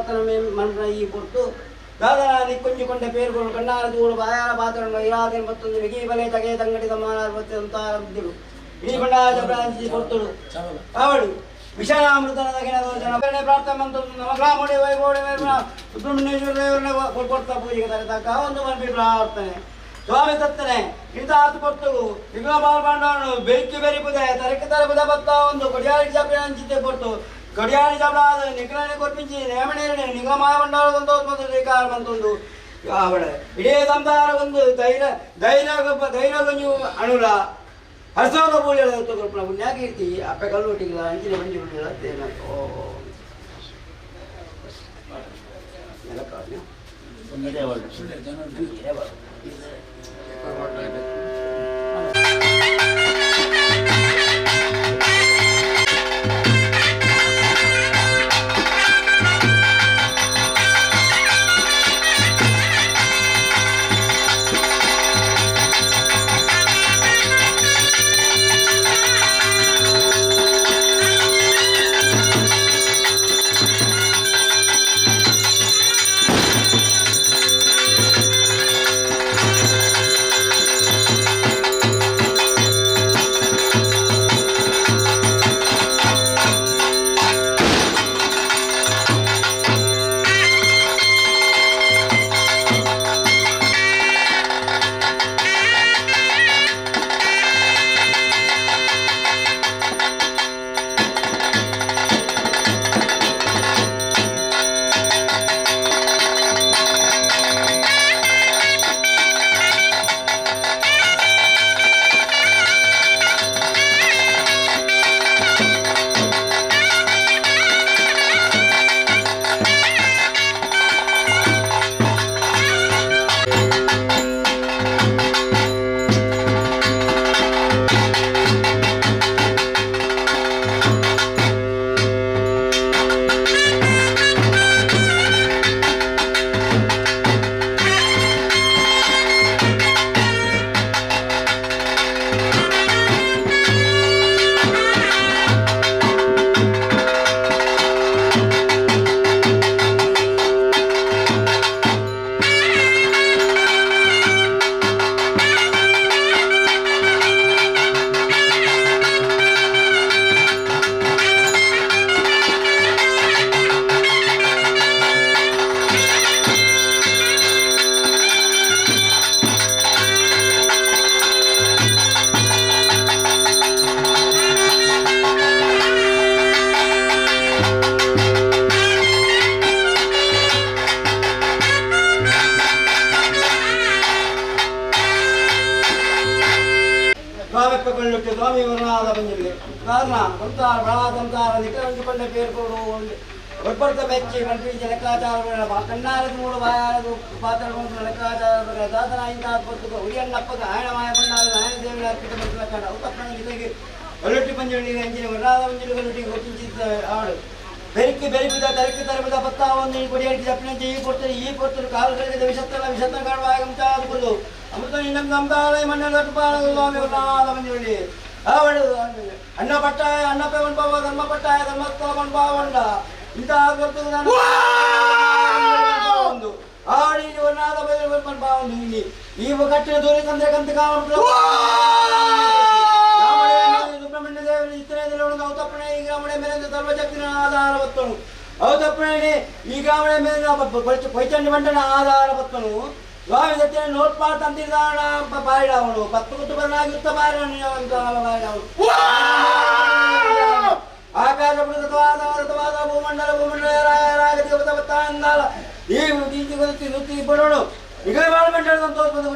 ಪ್ರಾರ್ಥನೆ ಮನ್ಪುನ ಈ ಪೊರ್ತು ದಾದನ ನಿಕ್ಕೊಂಜಿ ಕೊಂಡೆ ಪೇರ್ಗಳು ಕಣ್ಣಾರ ತೂಳು ಬಾಯಾರ ಪಾತ್ರನು ಇರಾದಿನ ಮತ್ತೊಂದು ವಿಗಿ ಬಲೆ ತಗೆ ತಂಗಡಿ ಸಮಾನ ಸಂತಾರ ಈ ಬಂಡಾರ ಪ್ರಾಂತಿ ಪೊರ್ತುಡು ಅವಳು ವಿಷಾಮೃತನ ದಕ್ಷಿಣ ಪ್ರಾರ್ಥನೆ ಮಂತ್ರ ನವಗ್ರಾಮೋಡೆ ವೈಭೋಡೆ ಸುಬ್ರಹ್ಮಣ್ಯೇಶ್ವರ ದೇವರನ್ನ ಕೊಡ್ತಾ ಪೂಜೆಗೆ ತರತಕ್ಕ ಒಂದು ಮನ್ಪಿ ಪ್ರಾರ್ಥನೆ ಸ್ವಾಮಿ ತತ್ತನೆ ಇಂತಾತು ಪೊರ್ತುಗು ವಿಘ್ನಪಾಲ ಪಾಂಡವನು ಬೆರಿಕೆ ಬೆರಿಪುದೆ ತರಕೆ ತರಪುದ ಬತ್ತ ಒಂದು ಕೊಡಿಯಾಳಿ ಜಾಪೆ ಅಂಚಿತೆ ಪೊರ್ತು ಕೊಡಿಯಾಳಿ ಜಾಬಲಾದ ನಿಗ್ರಹಣೆ ಕೊರ್ಪಿಂಚಿ ನೇಮಣೇರಣೆ ನಿಗಮಾಯ ಮಂಡಲದಂತ ಶ್ರೀಕಾರ ಮಂತೊಂದು ಅವಳ ಇಡೀ ಸಂಸಾರ ಒಂದು ಧೈರ್ಯ ಧೈರ್ಯ ಧೈರ್ಯ ಗೊಂಜು ಅಣುಲ ಹರ್ಷದ ಪೂಜೆ ಕೊರ್ಪುನ ಪುಣ್ಯಾಕೀರ್ತಿ ಅಪ್ಪೆ ಕಲ್ಲುಟ್ಟಿಲ್ಲ ಅಂಚಿನ ಮಂಜು ತೇನ ಓ ಸ್ವಾಮಿ ವರುಣಾದ ಬಂದಿಲ್ಲ ಕಾರಣ ಸಂಸಾರ ಬಳ ಸಂಸಾರ ನಿಖರಂಜಿ ಪೇರ್ಕೊಡು ಒಡ್ಪಡ್ತ ಮೆಚ್ಚಿ ಮನ್ಪೀಚ ಲೆಕ್ಕಾಚಾರ ಕಣ್ಣಾರದು ಮೂಡು ಬಾಯಾರದು ಪಾತ್ರ ಲೆಕ್ಕಾಚಾರ ದಾಸನ ಇಂಥ ಪೊರ್ತುಗು ಉರಿಯಣ್ಣಪ್ಪಗ ಆಯಣಮಾಯ ಬಂಡಾರ ನಾಯನ ದೇವಿನ ಅರ್ಪಿತ ಮಂತ್ರ ಕಂಡ ಉತ್ತಪ್ಪನ ಜಿಲ್ಲೆಗೆ ಒಲ್ಲೊಟ್ಟಿ ಪಂಜುಳ್ಳಿ ಅಂಜಿನ ವರುಣಾದ ಮಂಜುಳಿ ಗಲ್ಲೊಟ್ಟಿ ಒಪ್ಪಿಂಚಿದ್ದ ಆಡು ಬೆರಿಕೆ ಬೆರಿಪಿದ ತರಕೆ ತರಪಿದ ಪತ್ತಾವನ್ನು ಕೊಡಿಯಡಿಸಿ ಚಪ್ಪಿನಂತೆ ಈ ಪೊರ್ತರು ಈ ಪೊರ್ತರು ಕಾಲು ಕಳೆದ ವಿಷತ್ತನ ವಿಷತ್ತನ ಕಾಡುವ ಆಗಮಚಾದುಕೊಂಡು ಅಮೃತ ನಿನ್ನ ನಂಬಾಳೆ ಮಣ್ಣ ಸ್ವಾಮಿ ವರುಣಾದ ಮಂಜುಳ್ಳಿ ಅವಳು ಅಣ್ಣ ಪಟ್ಟಾಯ ಅಣ್ಣಪ್ಪ ಬನ್ಬಾವ ಧರ್ಮ ಪಟ್ಟಾಯ ಧರ್ಮಸ್ಥಳ ಬನ್ಬಾವಂಡ ಇಂತಹ ಒಂದು ಆಡಿ ವರ್ಣಾದ ಬನ್ಬಾವಂದು ಇಲ್ಲಿ ಈ ಕಟ್ಟಿನ ದೂರ ತಂದ್ರೆ ಕಂತ ಸುಬ್ರಹ್ಮಣ್ಯ ದೇವರ ಇತ್ತನೇ ಅವತಪ್ಪಣೆ ಈ ಗ್ರಾಮಣೆ ಮೇಲೆ ಸರ್ವಶಕ್ತಿನ ಆಧಾರ ಬತ್ತನು ಅವತಪ್ಪಣೆ ಈ ಗ್ರಾಮಣೆ ಮೇಲೆ ಪೈಚಂಡಿ ಬಂಟನ ಆಧಾರ ಬತ್ತನು ಸ್ವಾಮಿ ಸತ್ಯ ನೋಟ್ಪಾಲ್ ತಂದಿದ್ದಾನ ಬಾಯಿಡವನು ಪತ್ತು ಕುತ್ತು ಬರನಾಗಿ ಉತ್ತ ಬಾಯಿಡವನು ಆಕಾಶ ತವಾದ ಭೂಮಂಡಲ ಭೂಮಂಡಲ ರಾಗತಿ ಈ ನುತ್ತಿ ಬರೋಣ ಈಗ ಮಂಡಲ ಸಂತೋಷ ಬಂದು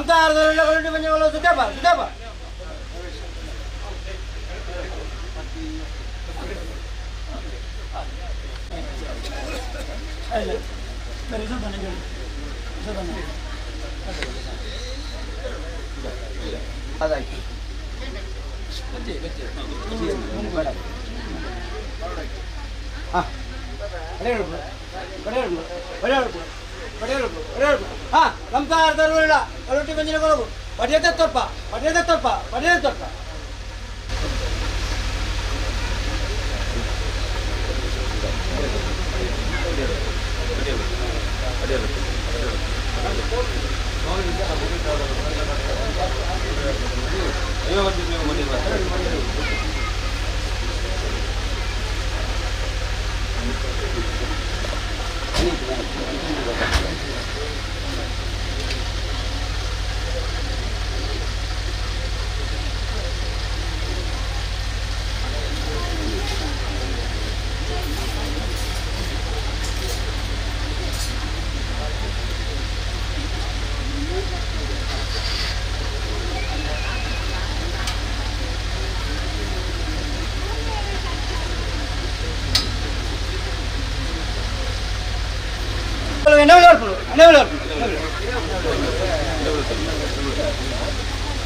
ಸಂಸಾರದಲ್ಲಿ ಮಂಜುಗಳು ಸುತ್ತಪ್ಪ ಸುತ್ತಪ್ಪ ಅದಾಯ್ತು. ಹಾಂ ಸಂಸಾರದಲ್ಲ ರೊಟ್ಟಿ ಮಂಜಿನ ಕೊಳಗು ಪಡೆಯದ ತಪ್ಪ ಪಡೆಯದ ತಪ್ಪ ಪಡೆಯದ ತಪ್ಪ.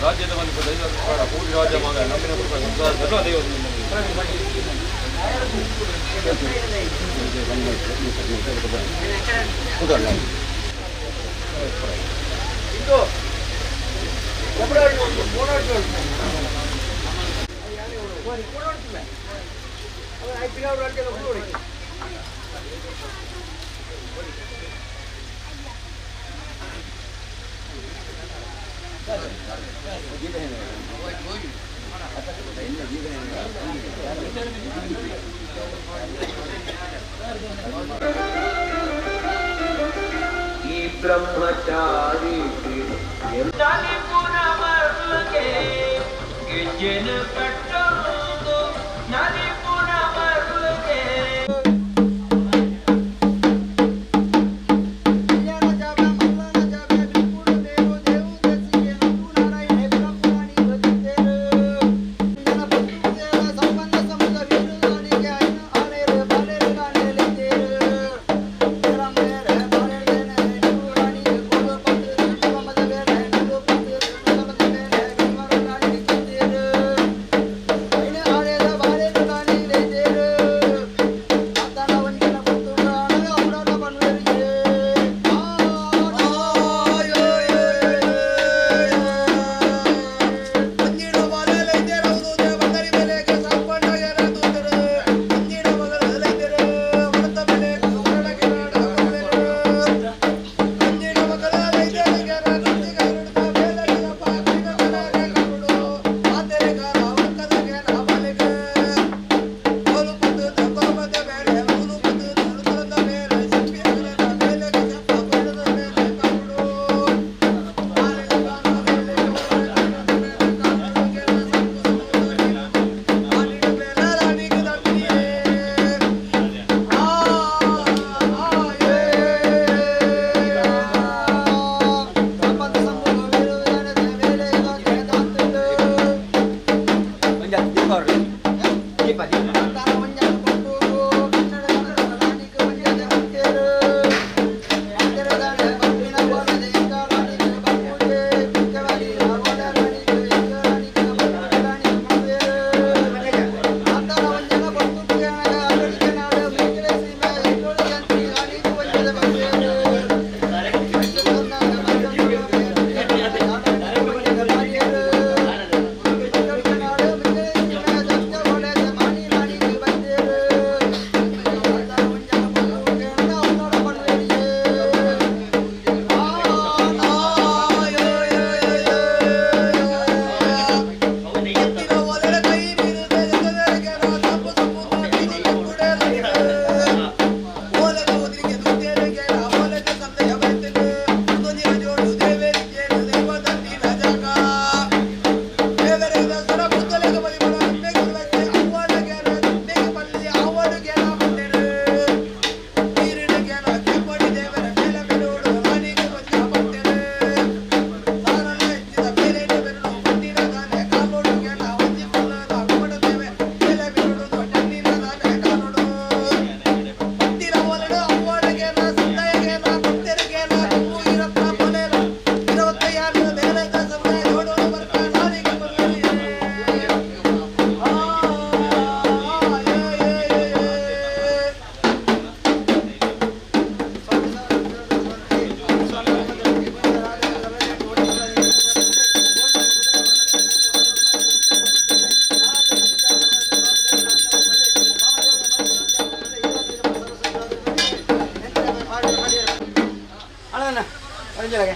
ರಾಜ್ಯದ ಒಂದು ಪೂರ್ವ ರಾಜ್ಯ ಈ ಬ್ರಹ್ಮಚಾರಿ ಅಡಿಜಲಗೆ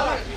Oh!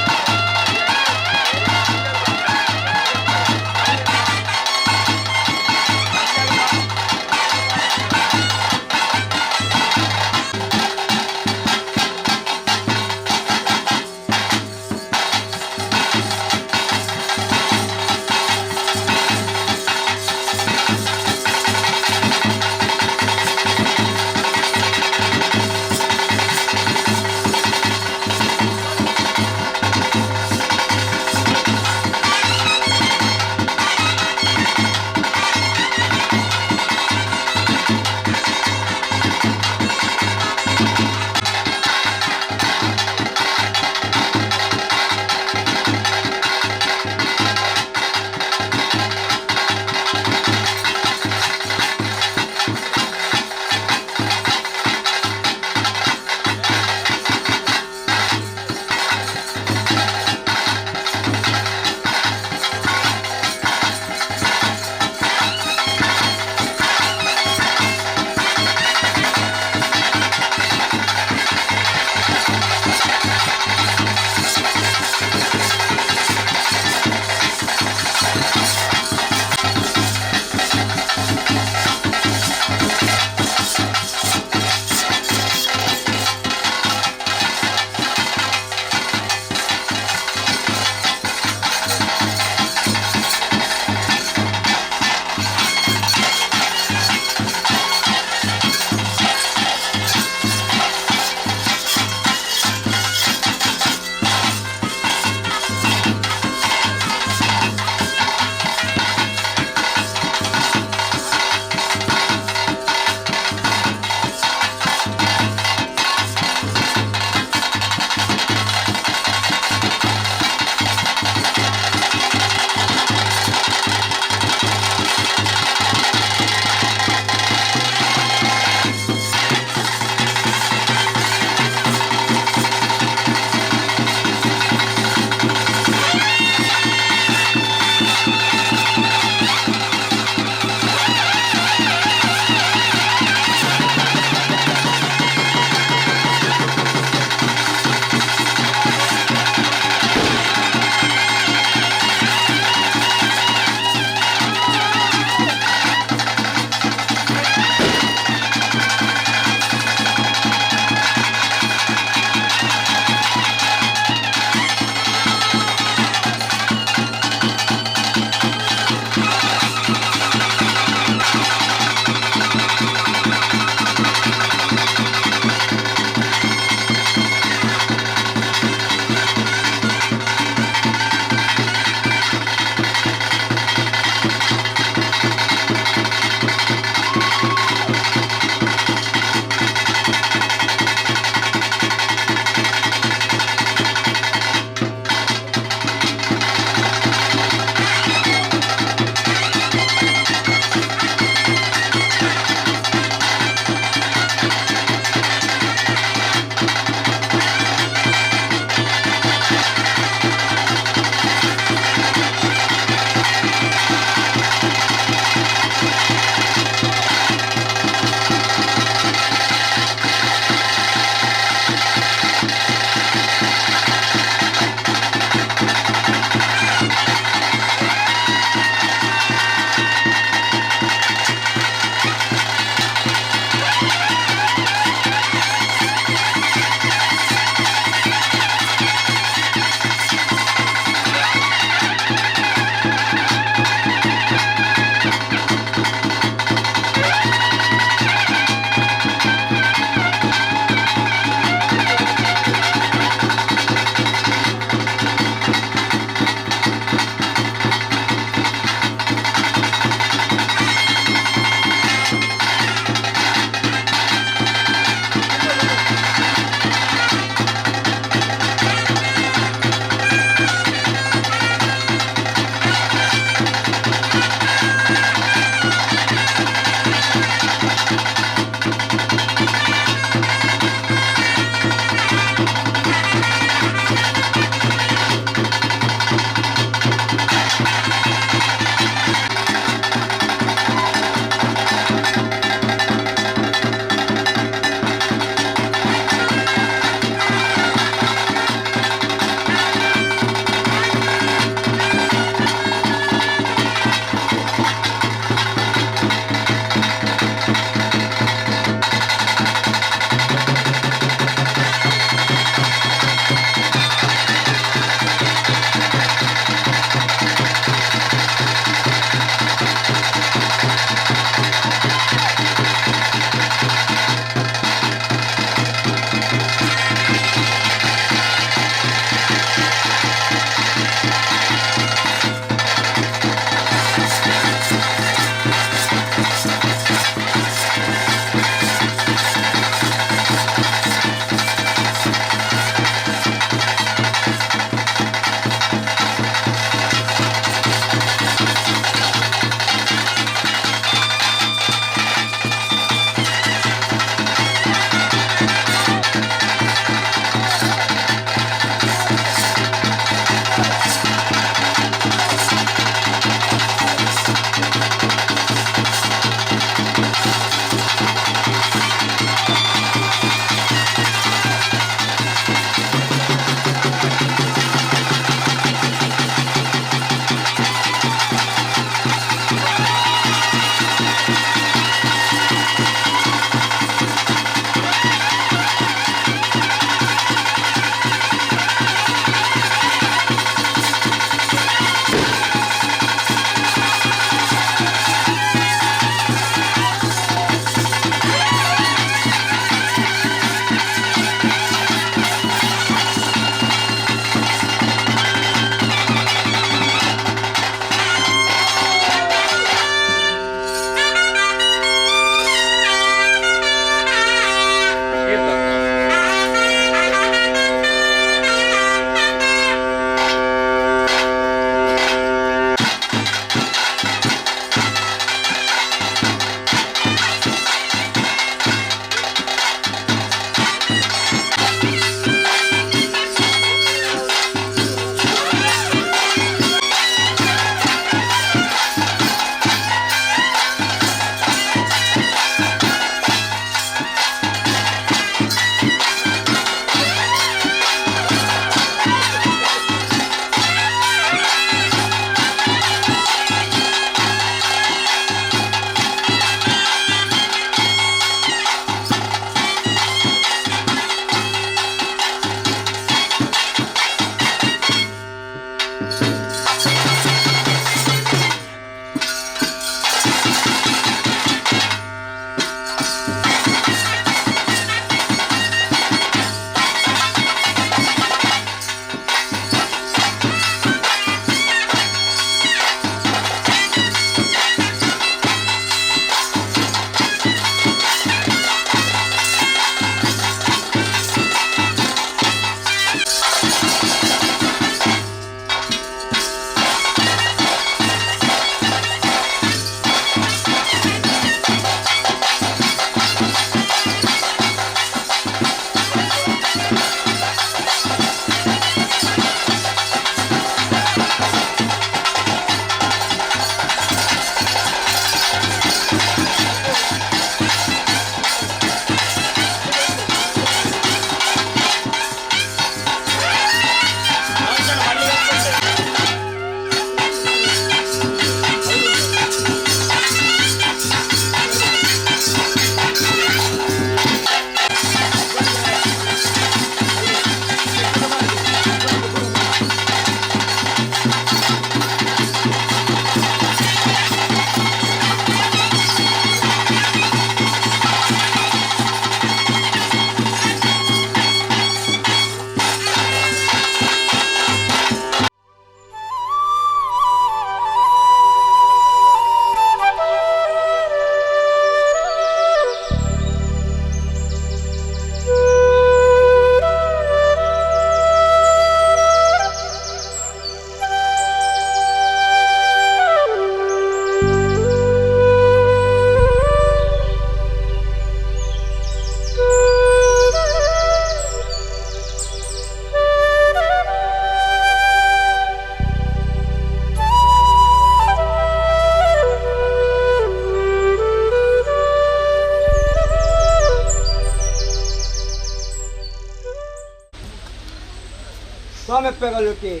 ಸ್ವಾಮಿಪ್ಪೆಗಲುಟ್ಟಿ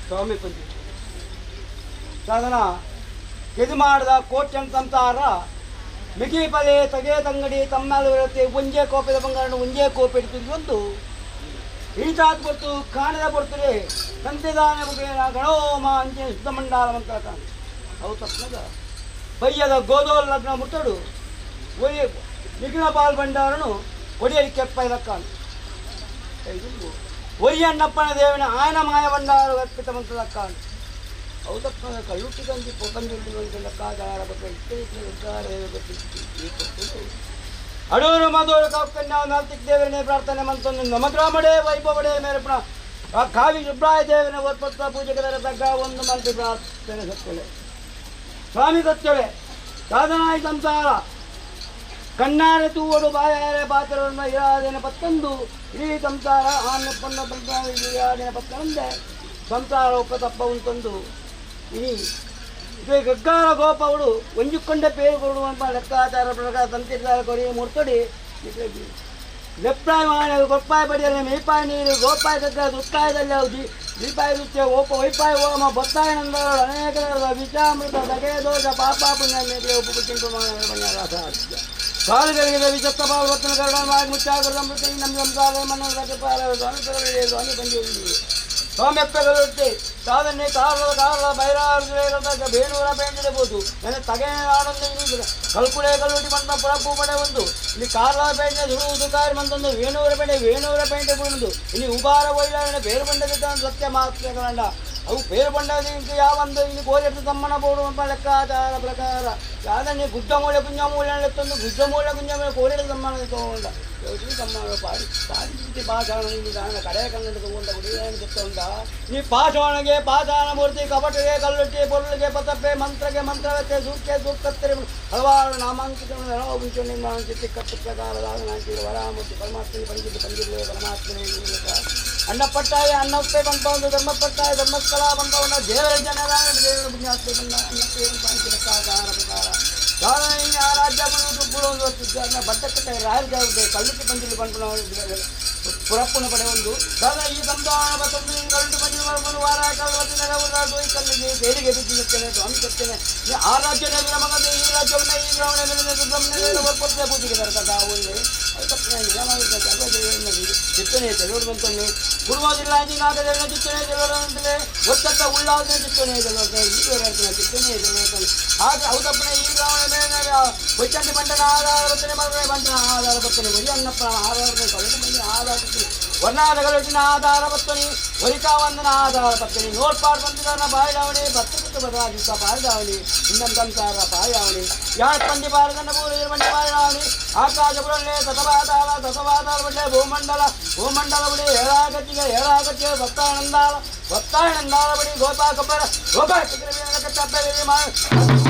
ಸ್ವಾಮಿ ಪಂಜಿ ಸಾಧನ ಇದು ಮಾಡಿದ ಕೋಟ್ಯನ್ ಸಂಸಾರ ಮಿಗಿ ಪಲೆ ತಗೆ ತಂಗಡಿ ತಮ್ಮೆಲ್ಲ ಒಂಜೇ ಕೋಪದ ಬಂಗಾರನ ಒಂಜೇ ಕೋಪ ಇಡ್ತಿದ್ದು ಒಂದು ಈಟಾದ ಕೊಡ್ತು ಕಾಣದ ಕೊಡ್ತದೆ ತಂತೆದಾನ ಮುಖೇನ ಗಣೋಮ ಅಂಚೆ ಶುದ್ಧಮಂಡಲ ಮಂತ್ರ ಕಾಣ ಅವು ತಪ್ಪನದ ಬಯ್ಯದ ಗೋದೋಲ್ ಲಗ್ನ ಮುಟ್ಟಡು ಒಯ್ಯ ನಿಗಿನ ಪಾಲ್ ಭಂಡಾರನು ಒಡಿಯಲಿ ಕೆಪ್ಪ ಲಕ್ಕಾನು ಒಯ್ಯಣ್ಣಪ್ಪನ ದೇವನ ಆಯನ ಮಾಯ ಭಂಡಾರ ಅರ್ಪಿತ ಮಂತ್ರ ಲಕ್ಕಾನು ಅವು ತಪ್ಪನ ಕಳ್ಳುಟ್ಟಿ ಕಂಜಿ ಪೊಕಂಜಿ ಲೆಕ್ಕಾಚಾರ ಅಡೂರು ಮಧೂರು ಕಾಪಕನ್ಯಾ ನಾಲ್ತಿಕ್ ದೇವರನೇ ಪ್ರಾರ್ಥನೆ ಮಂತೊಂದು ನಮಗ್ರಾಮಡೆ ವೈಭವಡೆ ಮೇರಪಣ ಆ ಕಾವಿ ಸುಬ್ರಾಯ ದೇವನ ಒತ್ಪತ್ತ ಪೂಜೆಗದರ ತಗ್ಗ ಒಂದು ಮಂತ್ರಿ ಪ್ರಾರ್ಥನೆ ಸತ್ತಳೆ ಸ್ವಾಮಿ ಸತ್ತಳೆ ಸಾಧನಾಯಿ ಸಂಸಾರ ಕಣ್ಣಾರೆ ತೂವಡು ಬಾಯಾರೆ ಪಾತ್ರವನ್ನು ಇರಾದೇನ ಪತ್ತೊಂದು ಇಡೀ ಸಂಸಾರ ಆನೆ ಪೊನ್ನ ಸಂಸಾರ ಇರಾದೇನ ಪತ್ತೊಂದೆ ಸಂಸಾರ ಒಪ್ಪ ತಪ್ಪ ಉಂಟೊಂದು ಇಡೀ ಇದೇ ಗಗ್ಗಾರ ಗೋಪವಳು ಒಂಜುಕೊಂಡ ಪೇರು ಕೊಡುವಂತ ಲೆಕ್ಕಾಚಾರ ಪ್ರಕಾರ ತಂತಿರ್ದಾರ ಕೊರಿ ಮುರ್ತಡಿ ಲೆಪ್ಪಾಯ ಮಾಡ ಗೊಪ್ಪಾಯ ಬಡಿಯಲ್ಲ ಮೇಪಾಯ ನೀರು ಗೋಪಾಯ ಗಗ್ಗ ದುಕ್ಕಾಯದಲ್ಲಿ ಹೌದಿ ದೀಪಾಯ ದುತ್ಯ ಓಪ ವೈಪಾಯ ಓಮ ಬತ್ತಾಯ ನಂದರ ಅನೇಕ ವಿಷಾಮೃತ ದಗೆ ದೋಷ ಪಾಪ ಪುಣ್ಯ ಮೇಲೆ ಉಪಚಿಂತು ಕಾಲುಗಳಿಗೆ ವಿಚತ್ತ ಪಾಲ್ವತ್ತನ ಕರುಣ ಮುಚ್ಚಾಗೃತ ಅಮೃತ ನಮ್ಮ ಸಂಸಾರ ಮನ ಸ್ವಾಮಿ ಸ್ವಾಮಿ ಬಂದಿದ್ದೀವಿ ಸ್ವಾಮ್ಯಪ್ಪೆಗಲುಟ್ಟಿ ಸಾಧನೆ ಕಾರಲ ಕಾರಲ ಬೈರಾರು ಬೇಣೂರ ಬೇಂಡಿರಬಹುದು ನನ್ನ ತಗೆ ಆನಂದ ಕಲ್ಕುಡೆ ಕಲ್ಲುಟಿ ಬಂದ ಪುರಪ್ಪು ಪಡೆ ಒಂದು ಇಲ್ಲಿ ಕಾರ್ಲ ಪೇಂಟೆ ದುರುವುದು ಕಾರ್ ಬಂದೊಂದು ವೇಣೂರ ಪೇಂಟೆ ವೇಣೂರ ಪೇಂಟೆ ಒಂದು ಇಲ್ಲಿ ಉಬಾರ ಒಯ್ಲಾರಣ ಬೇರು ಬಂಡದ ಸತ್ಯ ಮಾತ್ರೆಗಳಂಡ ಅವು ಬೇರು ಬಂಡದ ಯಾವಂದು ಇಲ್ಲಿ ಕೋಲೆಟ್ಟು ತಮ್ಮನ ಬೋಡು ಅಂತ ಲೆಕ್ಕಾಚಾರ ಪ್ರಕಾರ ಯಾದನ್ನೇ ಗುಡ್ಡ ಮೂಲೆ ಗುಂಜ ಮೂಲೆ ಲೆತ್ತೊಂದು ಗುಡ್ಡ ಮೂಲೆ ಗುಂಜ ಮೂಲೆ ಕೋಲೆಟ್ಟು ತಮ್ಮನ ತಗೊಂಡ ತಮ್ಮ ಪಾಡಿ ಪಾಡಿ ಪಾಷಾಣ ಕಡೆ ಕನ್ನಡ ತಗೊಂಡ ಗುಡಿಯನ್ನು ತಗೊಂಡ ಈ ಪಾಷಾಣಗೆ ಪಾಷಾಣ ಮೂರ್ತಿ ಕಪಟಿಗೆ ಕಲ್ಲುಟ್ಟಿ ಪೊರುಳಿಗೆ ಪತಪ್ಪೆ ಮಂತ್ರಕ್ಕೆ ಮಂತ್ರವತ್ತೆ ಸೂಕ್ಕೆ ಸೂಕ್ಕತ್ತರೆ ಹಲವಾರು ನಾಮಾಂಕಿತವನ್ನು ಚಿತ್ತಿ ಪ್ರಕಾರದ ವರಾಮೂರ್ತಿ ಪರಮಾತ್ಮನಿ ಪಂಜಿದ್ದು ಪಂಜಿರ್ಲೆ ಪರಮಾತ್ಮನೇ ಅಣ್ಣಪಟ್ಟಾಯ ಅನ್ನಪ್ಪೆ ಬಂದ ಧರ್ಮಪಟ್ಟಾಯ ಧರ್ಮಸ್ಥಳ ಬಂದವನ ದೇವರ ಜನರ ದೇವರ ಪುಣ್ಯಾತ್ಮೆ ಬಂದ ಅನ್ನಪ್ಪೆ ಲೆಕ್ಕಾಚಾರ ಪ್ರಕಾರ ಆ ರಾಜ್ಯ ಬಟ್ಟಕ್ಕೆ ರಾಯರ ಕಲ್ಲುಟ್ಟಿ ಬಂದಿಲ್ಲ ಬಂದು ಪುರಪ್ಪನ ಪಡೆ ಒಂದು ದಾದ ಈ ಸಂಧಾನ ಬತ್ತೊಂದು ಈ ಕಲ್ಲು ಬಂದಿಲ್ಲ ಬರ್ಕೊಂಡು ವಾರ ಕಲ್ಲು ಕಲ್ಲಿಗೆ ಬೇರಿಗೆ ಬಿದ್ದಿರ್ತೇನೆ ಸ್ವಾಮಿ చెప్ತೇನೆ ಆ ರಾಜ್ಯ ಮಗದ ಈ ರಾಜ್ಯವನ್ನ ಈ ಗ್ರಾಮಣ ಮೇಲೆ ಪೂಜೆಗೆ ಬರ್ತಕ್ಕ ಚಿತ್ತನೆ ತೆಲೋಡು ಬಂತೊನ್ನೆ ಗುರುವಾದಿಲ್ಲ ನಾಗದೇವನ ಚಿತ್ತನೆ ತೆಲೋಡು ಅಂತಲೇ ಒತ್ತಟ್ಟ ಉಳ್ಳಾದನೆ ಚಿತ್ತನೆ ತೆಲೋಡ್ತಾನೆ ಈ ಬೇರೆ ಚಿತ್ತನೆ ತೆಲೋಡ್ತಾನೆ ಹಾಗೆ ಹೌದಪ್ಪನ ಈ ಗ್ರಾಮಣ ಮೇಲೆ ವೈಚಂಡಿ ಬಂಟನ ಆಧಾರ ಬರ್ತನೆ ಮರಣ ಬಂಟನ ಆಧಾರ ಬರ್ತನೆ ಒರಿ ಅನ್ನಪ್ಪ ಆಧಾರ ಕಳೆದು ಬಂದಿನ ಆಧಾರ ಬರ್ತನೆ ವರ್ಣಾದ ಕಲಟಿನ ಆಧಾರ ಬರ್ತನೆ ವರಿಕಾವಂದನ ಆಧಾರ ಬರ್ತನೆ ನೋಡ್ಪಾಡ್ ಬಂದಿದ್ದಾನ ಬಾಯಿಡಾವಣಿ ಭಕ್ತ ಬದಲಾಗಿದ್ದ ಬಾಯಿಡಾವಣಿ ಇನ್ನೊಂದು ಸಂಸಾರ ಬಾಯಾವಣಿ ಯಾರ ಪಂಡಿ ಬಾರದನ್ನ ಪೂರ ಬಂಡಿ ಬಾಯಿಡಾವಣಿ ಆಕಾಶ ಬುಡಲೆ ಸತವಾದಾಲ ಸತವಾದಾಲ ಬಡ್ಲೆ ಭೂಮಂಡಲ ಭೂಮಂಡಲ ಬಡಿ ಏಳಾಗತಿಗೆ ಏಳಾಗತಿಗೆ ಭಕ್ತಾನಂದಾಲ ಭಕ್ತಾನಂದಾಲ ಬಡಿ ಗೋಪಾ ಕಬ್ಬರ ಗೋಪಾ Thank you.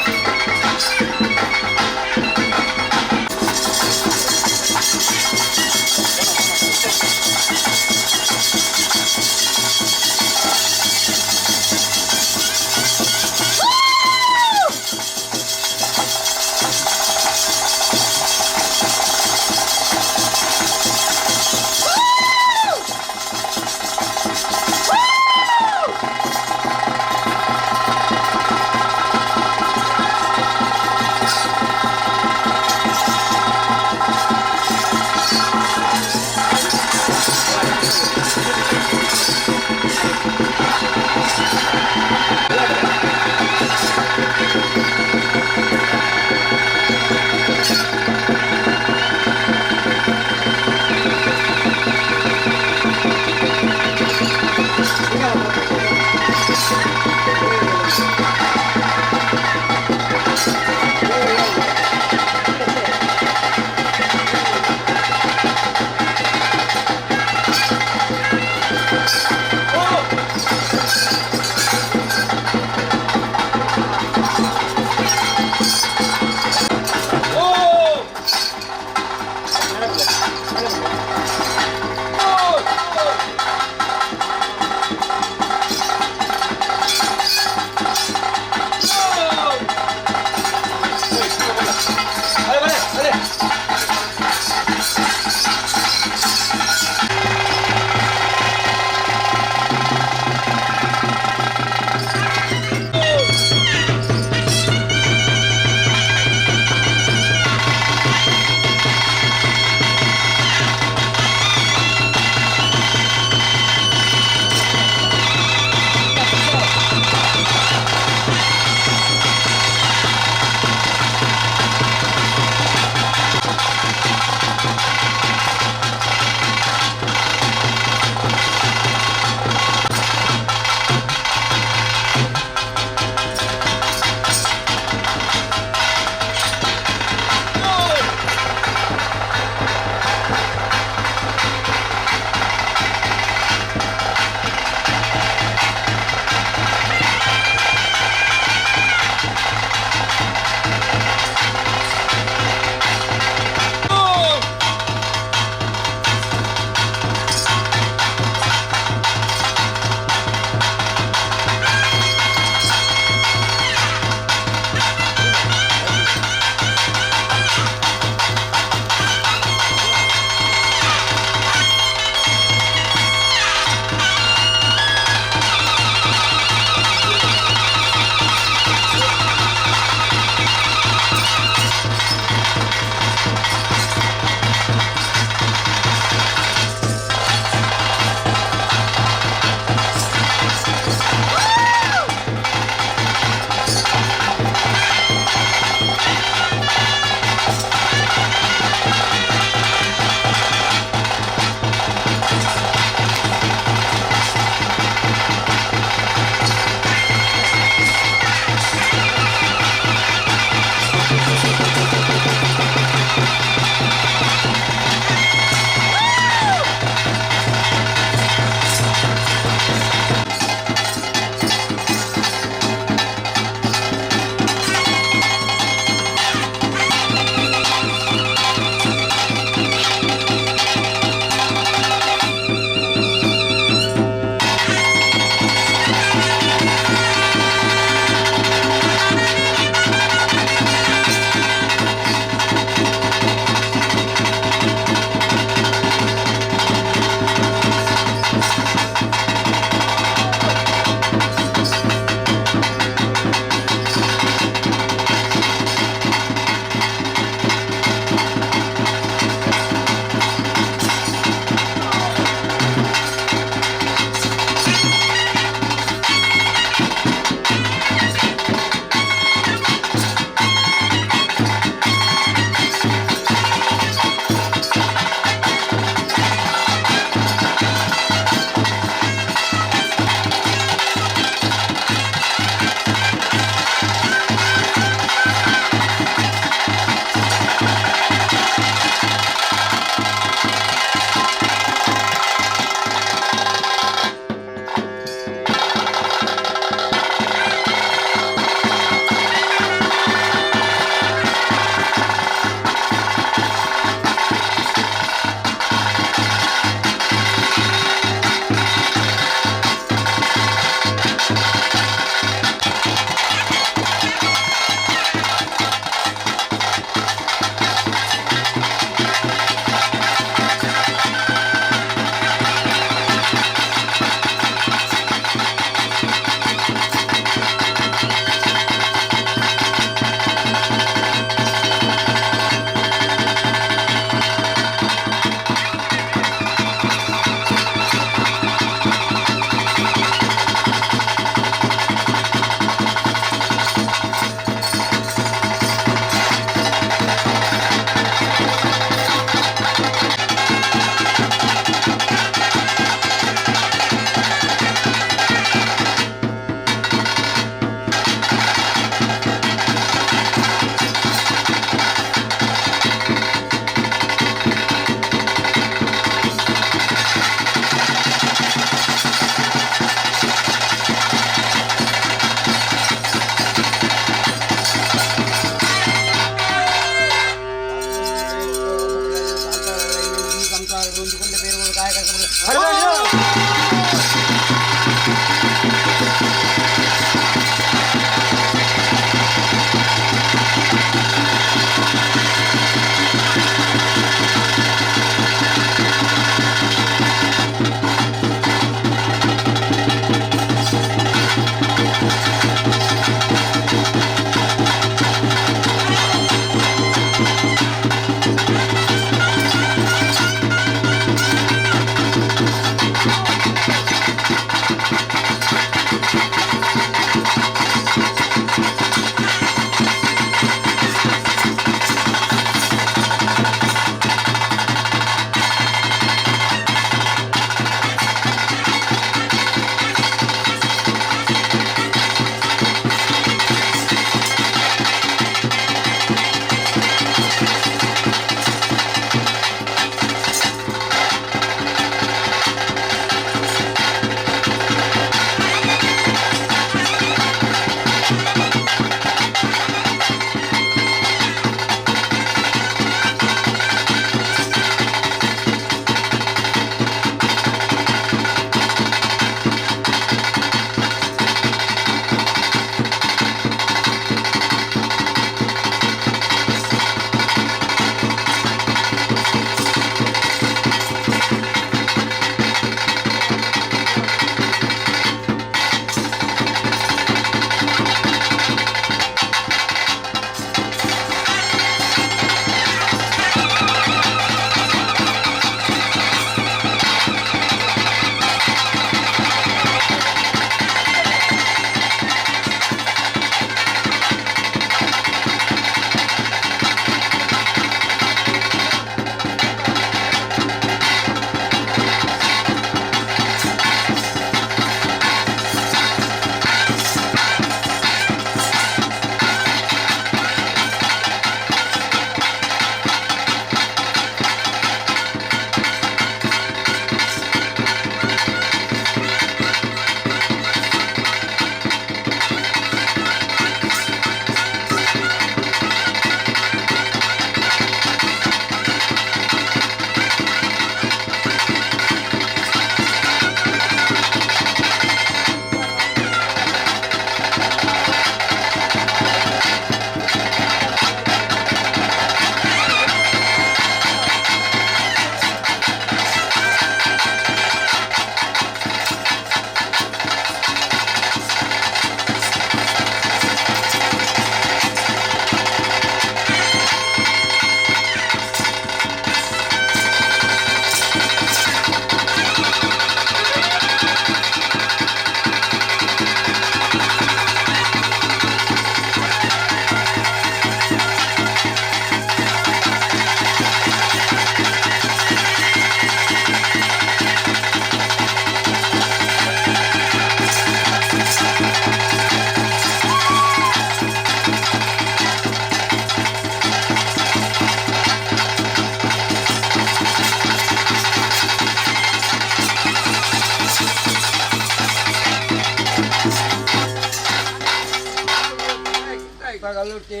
ಕಲ್ಲುಟ್ಟಿ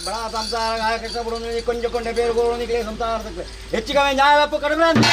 ಬಡ ಸಂಸಾರ ಕಷ್ಟಪಡೋದು ಕೊಂಚ ಕೊಂಡೆ ಬೇರೆ ಗೋಳು ಸಂಸಾರ ಹೆಚ್ಚು ಕಮ್ಮಿ ನ್ಯಾಯ ಕಡಿಮೆ ಅಂತ.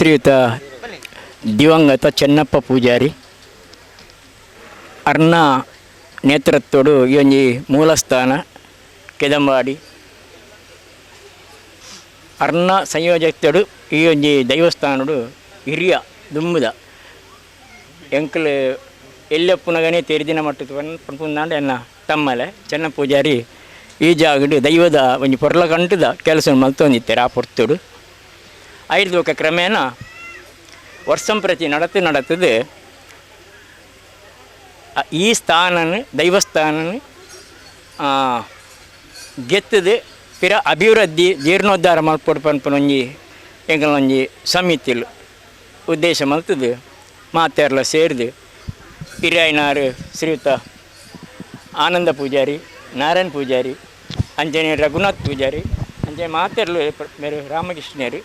ಶ್ರೀಯುತ ದಿವಂಗತ ಚೆನ್ನಪ್ಪ ಪೂಜಾರಿ ಅರ್ನ ನೇತೃತ್ವಡು ಈ ಒಂಜಿ ಮೂಲಸ್ಥಾನ ಕೆದಂಬಾಡಿ ಅರ್ನ ಸಂಯೋಜಕರು ಈ ಒಂಜಿ ದೈವಸ್ಥಾನಡು ಹಿರಿಯ ದುಂಬುದ ಎಂಕಲ್ ಎಲ್ಲಪ್ಪುನಗನೇ ತೆರಿದಿನ ಮಟ್ಟದ ಪನ್ಪುಂದಾಂಡ ಎನ್ನ ತಮ್ಮಲೆ ಚೆನ್ನ ಪೂಜಾರಿ ಈ ಜಾಗಡು ದೈವದ ಒಂಜಿ ಪೊರ್ಲ ಕಂಟದ ಕೆಲಸ ಮಲ್ತೊಂದಿತ್ತಾರೆ ಆ ಪೊರ್ತುಡು. ಐದು ಬೊಕ ಕ್ರಮೇಣ ವರ್ಷಂಪ್ರತಿ ನಡತು ನಡತದು ಈ ಸ್ಥಾನನ ದೈವಸ್ಥಾನನ ಗೆತ್ತದು ಪಿರ ಅಭಿವೃದ್ಧಿ ಜೀರ್ಣೋದ್ಧಾರ ಮಲ್ಪೊಡು ಪನ್ಪುನ ಒಂಜಿ ಎಂಕಲ್ನ ಒಂಜಿ ಸಮಿತಿಲು ಉದ್ದೇಶ ಮಲ್ತದು ಮಾತೆರ್ಲ ಸೇರ್ದು ಹಿರಿಯಾಯಿನಾರು ಶ್ರೀಯುತ ಆನಂದ ಪೂಜಾರಿ, ನಾರಾಯಣ ಪೂಜಾರಿ, ಅಂಚನೆ ರಘುನಾಥ್ ಪೂಜಾರಿ, ಅಂಚನೆ ಮಾತೆರ್ಲು ಮೇರು ರಾಮಕೃಷ್ಣರು,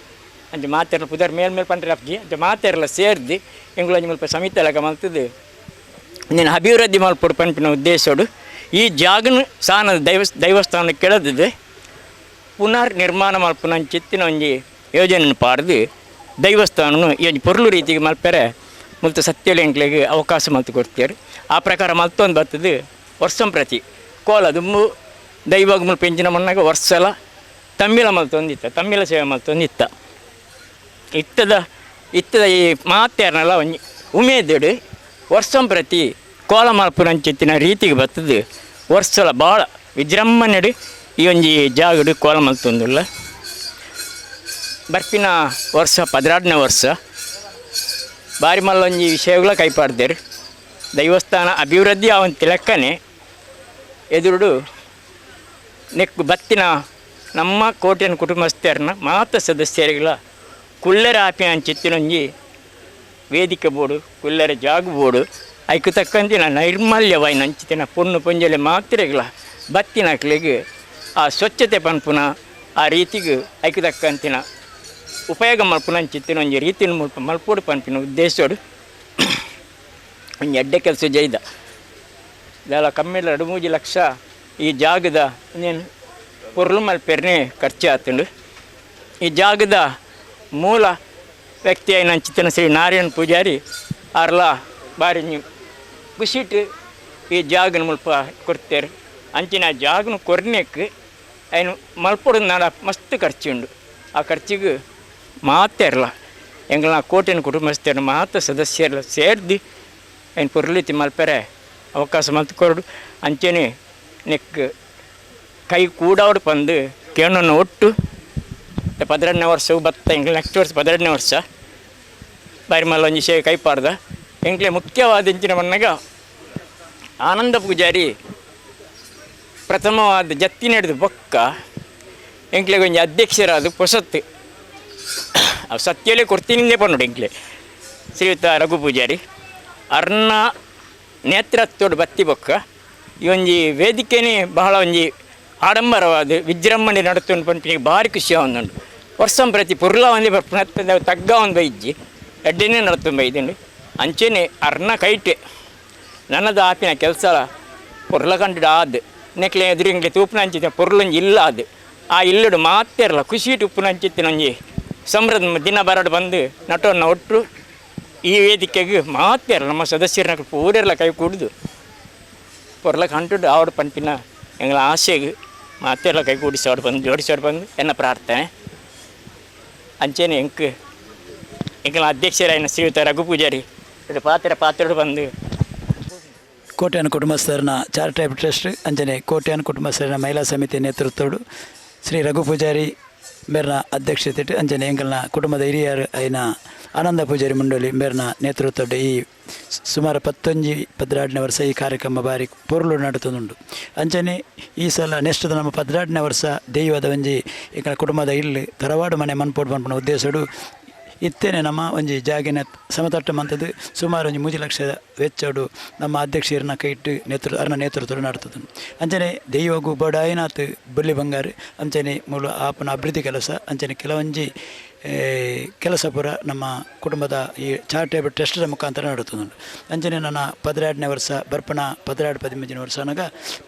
ಅಂಚೆ ಮಾತೆರ್ಲ ಪುದರ್ ಮೇಲ್ ಮೇಲ್ ಪಂಡ್ರೆ ಅಪ್ಜಿ ಅಂಚೆ ಮಾತೆರ್ಲ ಸೇರ್ದು ಎಂಕುಲು ಒಂಜಿ ಮುಲ್ಪ ಸಮಿತಿ ಲೆಕ್ಕ ಮಲ್ತದು ಇಂದೆನ್ ಅಭಿವೃದ್ಧಿ ಮಲ್ಪೊಡು ಪನ್ಪಿನ ಉದ್ದೇಶಡು ಈ ಜಾಗನು ಸಾನದ ದೈವಸ್ಥಾನ ಕೆಳದಿದೆ ಪುನರ್ ನಿರ್ಮಾಣ ಮಲ್ಪುನ ಅಂಚಿತ್ತಿನ ಒಂಜಿ ಯೋಜನೆ ಪಾಡ್ದು ದೈವಸ್ಥಾನನು ಈ ಒಂಜಿ ಪೊರ್ಲು ರೀತಿಗೆ ಮಲ್ಪೆರೆ ಮುಲ್ತ ಸತ್ಯಲು ಎಂಕ್ಲೆಗ್ ಅವಕಾಶ ಮಲ್ತು ಕೊಡ್ತೇರು. ಆ ಪ್ರಕಾರ ಮಲ್ತೊಂದು ಬರ್ತದೆ ವರ್ಷಂ ಪ್ರತಿ ಕೋಲ ದುಂಬು ದೈವಾಗ ಮುಲ್ಪ ಎಂಚಿನ ಮಣ್ಣಾಗ ವರ್ಷಲ ತಮ್ಮಿಲ ಮಲ್ತೊಂದಿತ್ತ, ತಮ್ಮಿಲ ಸೇವೆ ಮಲ್ತೊಂದಿತ್ತ. ಇತ್ತದ ಇತ್ತದ ಈ ಮಾತೆರ್ನಲ ಒಂಜಿ ಉಮೇದುಡು ವರ್ಷಂ ಪ್ರತಿ ಕೋಲ ಮಲ್ಪುನ ಅಂಚಿತ್ತಿನ ರೀತಿಗೆ ಬರ್ತದೆ ವರ್ಷಲ ಭಾಳ ವಿಜೃಂಭಣೆಡು ಈ ಒಂಜಿ ಜಾಗಡು ಕೋಲ ಮಲ್ತೊಂದುಲ್ಲ. ಬರ್ಪಿನ ವರ್ಷ 12ನೇ ವರ್ಷ ಬಾರಿ ಮಲ್ಲೊಂಜಿ ವಿಷಯಗಳ ಕೈಪಾಡ್ದೇರು. ದೈವಸ್ಥಾನ ಅಭಿವೃದ್ಧಿ ಆವಂತ ಲೆಕ್ಕನೆ ಎದುರುಡು ನೆಕ್ಕು ಬತ್ತಿನ ನಮ್ಮ ಕೋಟೆನ ಕುಟುಂಬಸ್ಥರನ್ನ ಮಾತ ಸದಸ್ಯರುಗಳ ಕುಲ್ಲರ ಆಪಿ ಅಂಚಿತ್ತಿನೊಂಜಿ ವೇದಿಕೆ ಬೋಡು, ಕುಲ್ಲರ ಜಾಗ ಬೋಡು, ಐಕು ತಕ್ಕಂತಿನ ನೈರ್ಮಲ್ಯವಾಯಿನ ಅಂಚಿತ್ತಿನ ಪೊಣ್ಣು ಪೊಂಜಲೆ ಮಾತ್ರೆಗಳ ಬತ್ತಿನಕ್ಲೆಗ್ ಆ ಸ್ವಚ್ಛತೆ ಪನ್ಪುನ ಆ ರೀತಿಗೆ ಐಕು ತಕ್ಕಂತಿನ ಉಪಯೋಗ ಮಲ್ಪುನ ಅಂಚಿತ್ತಿನ ಒಂಜಿ ರೀತಿನ ಮುಲ್ಪ ಮಲ್ಪೋಡು ಪನ್ಪಿನ ಉದ್ದೇಶೋಡು ಒಂಜಿ ಎಡ್ಡೆ ಕೆಲಸ ಜೈದ. ದಾಲ ಕಮ್ಮಿಲ 2-3 ಲಕ್ಷ ಈ ಜಾಗದ ಇನ್ನೇನು ಪೊರ್ಲು ಮಲ್ಪೆರ್ನೆ ಖರ್ಚು ಆತುಂಡು. ಈ ಜಾಗದ ಮೂಲ ವ್ಯಕ್ತಿಯಾಯಿನ ಅಂಚಿತ್ತಿನ ಶ್ರೀ ನಾರಾಯಣ ಪೂಜಾರಿ ಆರ್ಲ ಬಾರಿ ಖುಷಿಟ್ ಈ ಜಾಗನ ಮುಲ್ಪ ಕೊಡ್ತೇರು. ಅಂಚಿನ ಜಾಗನ ಕೊರ್ನೆಕ್ ಐನು ಮಲ್ಪೊಡು ನಾಡ ಮಸ್ತ್ ಖರ್ಚುಂಡು. ಆ ಖರ್ಚಿಗೆ ಮಾತೆರ್ಲ ಎಂಕಲ್ನ ಕೋಟೆನ ಕುಟುಂಬಸ್ಥರ ಮಾತ ಸದಸ್ಯರ್ಲ ಸೇರ್ದು ಐನ್ ಪೊರ್ಲೀತಿ ಮಲ್ಪೆರೆ ಅವಕಾಶ ಮಲ್ತು ಕೊರಡು. ಅಂಚೆನೆ ನೆಕ್ ಕೈ ಕೂಡಾವಡು ಪಂದು ಕೇಣನ್ನು ಒಟ್ಟು 12ನೇ ವರ್ಷವು ಬತ್ತ ಎಂಕ್ಲೆ ನೆಕ್ಸ್ಟ್ ವರ್ಷ 12ನೇ ವರ್ಷ ಬಾರಿ ಮಲ್ಲ ಒಂಜಿ ಶೇ ಕೈಪಾಡ್ದ. ಎಂಕ್ಲೆ ಮುಖ್ಯವಾದ ಇಂಚಿನ ಪನ್ನಗ ಆನಂದ ಪೂಜಾರಿ ಪ್ರಥಮವಾದ ಜತ್ತಿ ನಡೆದು ಬೊಕ್ಕ ಎಂಕ್ಲೆಗ್ ಒಂಜಿ ಅಧ್ಯಕ್ಷರಾದ ಪೊಸತ್ತು ಅವು ಸತ್ಯಲೇ ಕೊಡ್ತೀನಿಂದೇ ಪನ್ನೋಡು ಎಂಕ್ಲೆ ಶ್ರೀಯುತ ರಘು ಪೂಜಾರಿ ಅರ್ನ ನೇತೃತ್ವಡ್ ಬತ್ತಿ ಬೊಕ್ಕ ಈ ಒಂಜಿ ವೇದಿಕೆನೇ ಬಹಳ ಒಂಜಿ ಆಡಂಬರವಾದ ವಿಜೃಂಭಣೆ ನಡತುಂಡು ಪನ್ಪಿನ ಭಾರಿ ಖುಷಿ ಆವೊಂದುಂಡು. ವರ್ಷಂ ಪ್ರತಿ ಪುರ್ಲ ಒಂಜಿ ಬರ್ಪುನ ತಗ್ಗ ಒಂದು ಬೈಜ್ಜಿ ಎಡ್ಡೆನೇ ನಡತುಂಡು ಬೈದುಂಡು. ಅಂಚೆನೆ ಅರ್ನ ಕೈಟೆ ನನ್ನದು ಆಪಿನ ಕೆಲಸ ಪೊರ್ಲ ಕಂಡು ಆದ್ ನೆಕ್ಲೆ ಎದುರಿಂಗ್ಲೆ ತೂಪುನ ಅಂಚಿನ ಪೊರ್ಲೊಂಜಿ ಇಲ್ಲ ಅದು ಆ ಇಲ್ಲಡು ಮಾತೆರ್ಲ ಖುಷಿ ಉಪ್ಪುನ ಅಂಚಿತ್ತಿನ ಒಂಜಿ ಸಂಭ್ರಮ ದಿನ ಬರಡು ಬಂದು ನಟೋನ್ನ ಒಟ್ಟು ಈ ವೇದಿಕೆಗೆ ಮಾತೆರ್ಲ ನಮ್ಮ ಸದಸ್ಯರನ್ನ ಪೂರೆರ್ಲ ಕೈ ಕೂಡುದು ಪೊರ್ಲ ಕಂಟುಡು ಆವಡು ಪನ್ಪಿನ ಎಂಗಳ ಆಸೆಗೆ ಮಾತೆರ್ಲ ಕೈ ಕೂಡಿಸೋಡು ಬಂದು ಜೋಡಿಸೋಡು ಬಂದು ಎನ್ನ ಪ್ರಾರ್ಥನೆ. ಅಂಚೆನೆ ಎಂಕ್ ಎಂಕಲ ಅಧ್ಯಕ್ಷರಾಯಿನ ಶ್ರೀಯುತ ರಘು ಪೂಜಾರಿ ಇದು ಪಾತ್ರ ಪಾತ್ರಡು ಬಂದು ಕೋಟ್ಯಾನ ಕುಟುಂಬಸ್ಥರನ ಚಾರಿಟೇಬಲ್ ಟ್ರಸ್ಟ್ ಅಂಚನೆ ಕೋಟ್ಯಾನ ಕುಟುಂಬಸ್ಥರನ ಮಹಿಳಾ ಸಮಿತಿ ನೇತೃತ್ವಡು ಶ್ರೀ ರಘು ಪೂಜಾರಿ ಮೇರ್ನ ಅಧ್ಯಕ್ಷತೆ ಅಂಚನೆ ಎಂಕಲ್ನ ಕುಟುಂಬದ ಹಿರಿಯರು ಐನ ಆನಂದ ಪೂಜಾರಿ ಮಂಡಳಿ ಮೇರ್ನ ನೇತೃತ್ವದ ಈ ಸುಮಾರು 19-12ನೇ ವರ್ಷ ಈ ಕಾರ್ಯಕ್ರಮ ಬಾರಿ ಪೊರ್ಲು ನಡತುಂಡು. ಅಂಚನೆ ಈ ಸಲ ನೆಕ್ಸ್ಟ್ ನಮ್ಮ 12ನೇ ವರ್ಷ ದೈವದ ಒಂಜಿ ಎಂಕಲ್ನ ಕುಟುಂಬದ ಇಲ್ಲು ತರವಾಡು ಮನೆ ಮನ್ಪೋಡು ಪನ್ಪುನ ಉದ್ದೇಶಡು ಇತ್ತೇನೆ ನಮ್ಮ ಒಂಜಿ ಜಾಗಿನ ಸಮತಟ್ಟು ಮಂತದ್ದು ಸುಮಾರು ಒಂಜಿ 3 ಲಕ್ಷ ವೆಚ್ಚಡು ನಮ್ಮ ಅಧ್ಯಕ್ಷರನ್ನ ಕೈಟ್ಟು ಅರ್ನ ನೇತೃತ್ವ ನಡತದೆ. ಅಂಚನೆ ದೈವಗು ಬಡಾಯಿನಾತ್ ಬೊಲ್ಲಿ ಬಂಗಾರು ಅಂಚನೆ ಮೂಲ ಆಪನ ಅಭಿವೃದ್ಧಿ ಕೆಲಸ ಅಂಚನೆ ಕೆಲವೊಂಜಿ ಕೆಲಸ ಪೂರ ನಮ್ಮ ಕುಟುಂಬದ ಈ ಚಾರಿಟೇಬಲ್ ಟ್ರಸ್ಟ್ದ ಮುಖಾಂತರ ನಡತುಂಡು. ಅಂಚನೆ ನನ್ನ 12ನೇ ವರ್ಷ ಬರ್ಪಣ 12 13 ವರ್ಷ ಅನಗ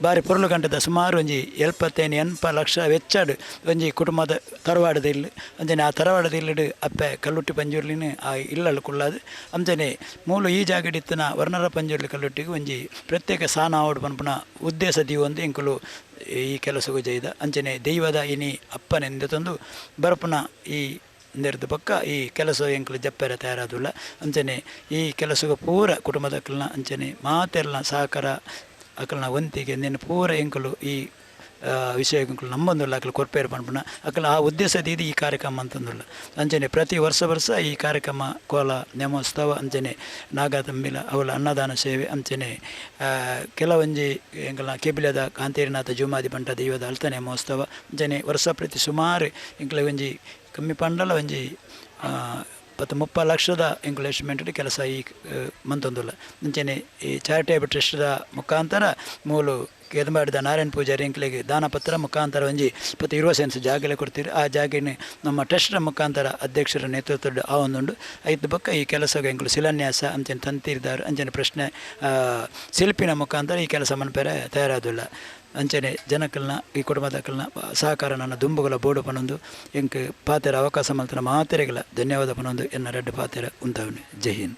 ಬಾರಿ ಪೊರ್ಲು ಗಂಟೆದ ಸುಮಾರು ಒಂಜಿ 75-80 ಲಕ್ಷ ವೆಚ್ಚಾಡು ಒಂಜಿ ಕುಟುಂಬದ ತರವಾಡದ ಇಲ್ಲು. ಅಂಚನೆ ಆ ತರವಾಡದ ಇಲ್ಲಡು ಅಪ್ಪೆ ಕಲ್ಲುಟ್ಟಿ ಪಂಜುರ್ಲಿನ ಆ ಇಲ್ಲಲು ಕುಳ್ಳಾದು. ಅಂಚನೆ ಮೂಲು ಈ ಜಾಗಡಿತ್ತಿನ ವರ್ಣರ ಪಂಜುರ್ಲಿ ಕಲ್ಲುಟ್ಟಿಗೆ ಒಂಜಿ ಪ್ರತ್ಯೇಕ ಸಾನ ಆವಡು ಪನ್ಪುನ ಉದ್ದೇಶ ದೀವೊಂದು ಎಂಕುಲು ಈ ಕೆಲಸಗೂ ಜೈದ. ಅಂಚನೆ ದೈವದ ಇನಿ ಅಪ್ಪನೆಂದು ತಂದು ಬರಪುನ ಈ ನೆರೆದು ಪಕ್ಕ ಈ ಕೆಲಸ ಎಂಕುಲು ಜಪ್ಪೆರೆ ತಯಾರಾದುಲ್ಲ. ಅಂಚನೆ ಈ ಕೆಲಸಗೂ ಪೂರ ಕುಟುಂಬದಕ್ಕಲ್ನ ಅಂಚನೆ ಮಾತೆಲ್ಲ ಸಹಕಾರ ಅಕಲ್ನ ವಂತಿಗೆ ನಿನ್ನ ಪೂರ ಎಂಕುಲು ಈ ವಿಷಯ ಎಂಕುಲು ನಂಬೊಂದುಲ್ಲ ಅಕಲು ಕೊರ್ಪೇರು ಪನ್ಪುನ ಅಕಲ ಆ ಉದ್ದೇಶ ದೀದಿ ಈ ಕಾರ್ಯಕ್ರಮ ಅಂತಂದುಲ್ಲ. ಅಂಚನೆ ಪ್ರತಿ ವರ್ಷ ವರ್ಷ ಈ ಕಾರ್ಯಕ್ರಮ ಕೋಲ ನೇಮೋತ್ಸವ ಅಂಚನೆ ನಾಗತಂಬಿಲ ಅವಲ ಅನ್ನದಾನ ಸೇವೆ ಅಂಚನೆ ಕೆಲವೊಂಜಿ ಎಂಕಲ್ನ ಕೆಬಿಲದ ಕಾಂತೇರಿನಾಥ ಜುಮಾದಿ ಬಂಟ ದೈವದ ಅಲ್ತ ನೇಮೋತ್ಸವ ಅಂಚನೆ ವರ್ಷ ಪ್ರತಿ ಸುಮಾರು ಎಂಕಲ ಒಂಜಿ ಕಮ್ಮಿ ಪಂಡಲ ಒಂಜಿ 30 ಲಕ್ಷದ ಎಂಕುಲೇಶ್ಮೆಂಟ್ ಕೆಲಸ ಈ ಮಂತೊಂದುಲ್ಲ. ಅಂಚನೆ ಈ ಚಾರಿಟೇಬಲ್ ಟ್ರಸ್ಟ್ದ ಮುಖಾಂತರ ಮೂಲು ಕೇದಂಬಾಡಿದ ನಾರಾಯಣ ಪೂಜಾರಿ ಎಂಕ್ಲೆಗ್ ದಾನಪತ್ರ ಮುಖಾಂತರ ಒಂಜಿ 20 ಸೆನ್ಸ್ ಜಾಗಲೆ ಕೊಡ್ತೀರಿ. ಆ ಜಾಗೆನೆ ನಮ್ಮ ಟ್ರಸ್ಟ್ರ ಮುಖಾಂತರ ಅಧ್ಯಕ್ಷರ ನೇತೃತ್ವದ ಆ ಒಂದುಂಡು ಐದು ಬೊಕ್ಕ ಈ ಕೆಲಸ ಎಂಕುಲು ಶಿಲಾನ್ಯಾಸ ಅಂಚನೆ ತಂತಿರ್ದಾರು ಅಂಚನೆ ಪ್ರಶ್ನೆ ಶಿಲ್ಪಿನ ಮುಖಾಂತರ ಈ ಕೆಲಸ ಮನ್ಪೆರೆ ತಯಾರಾದುಲ್ಲ. ಅಂಚನೆ ಜನಕಲ್ನ ಈ ಕುಟುಂಬದಕಲ್ನ ಸಹಕಾರ ನನ್ನ ದುಂಬುಗಳ ಬೋಡು ಪನೊಂದು ಎಂಕ್ ಪಾತೆರ ಅವಕಾಶ ಮಲ್ತನ ಮಾತೆರೆಗಳ ಧನ್ಯವಾದ ಪನೊಂದು ಎನ್ನ ರೆಡ್ಡು ಪಾತೆರ ಉಂತಾವನೆ. ಜೈ ಹಿಂದ್.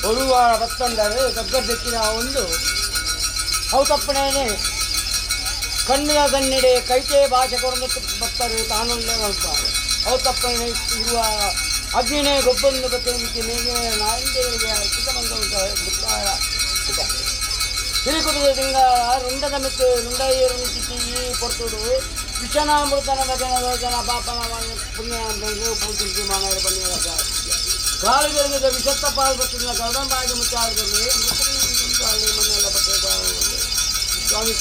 ಒರುವಾರ ಬತ್ತಂದರೆ ದಗ್ಗದಕ್ಕಿನ ಒಂದು ಅವು ತಪ್ಪಣೇನೆ ಕಣ್ಣಿನ ಕಣ್ಣಿಡೆ ಕೈಟೆ ಭಾಷೆ ಕೊರದು ಬತ್ತರು ತಾನೊಂದೇ ಮಾಡ್ತಾರೆ. ಅವು ತಪ್ಪಣೆ ಇರುವ ಅಗ್ನಿನೇ ಗೊಬ್ಬೊಂದು ಬತ್ತಂತೆ ಮೇಘ ನಾಯಿಂದೇವಿಗೆ ಚಿಕ್ಕಮಂದ ತಿರುಕುಟದ ತಿಂಗಳ ರುಂಡದ ಮೆತ್ತು ರುಂಡಯ್ಯ ರುಂಚಿತಿ ಈ ಪೊರ್ತುಡು ವಿಷನಾಮೃತನ ಭಜನ ಯೋಜನ ಪಾಪನ ಪುಣ್ಯ ಪೂಜಿಸಿ ಮಾನವರು ಬನ್ನಿ ಕಾಲು ಬೆಳಗಿದ ವಿಷತ್ತ ಪಾಲ್ ಬತ್ತಿನ ಗೌಡಂಬಾಗಿ ಮುಚ್ಚಾರದಲ್ಲಿ ಮನ್ನೆಲ್ಲ ಸ್ವಾಮಿ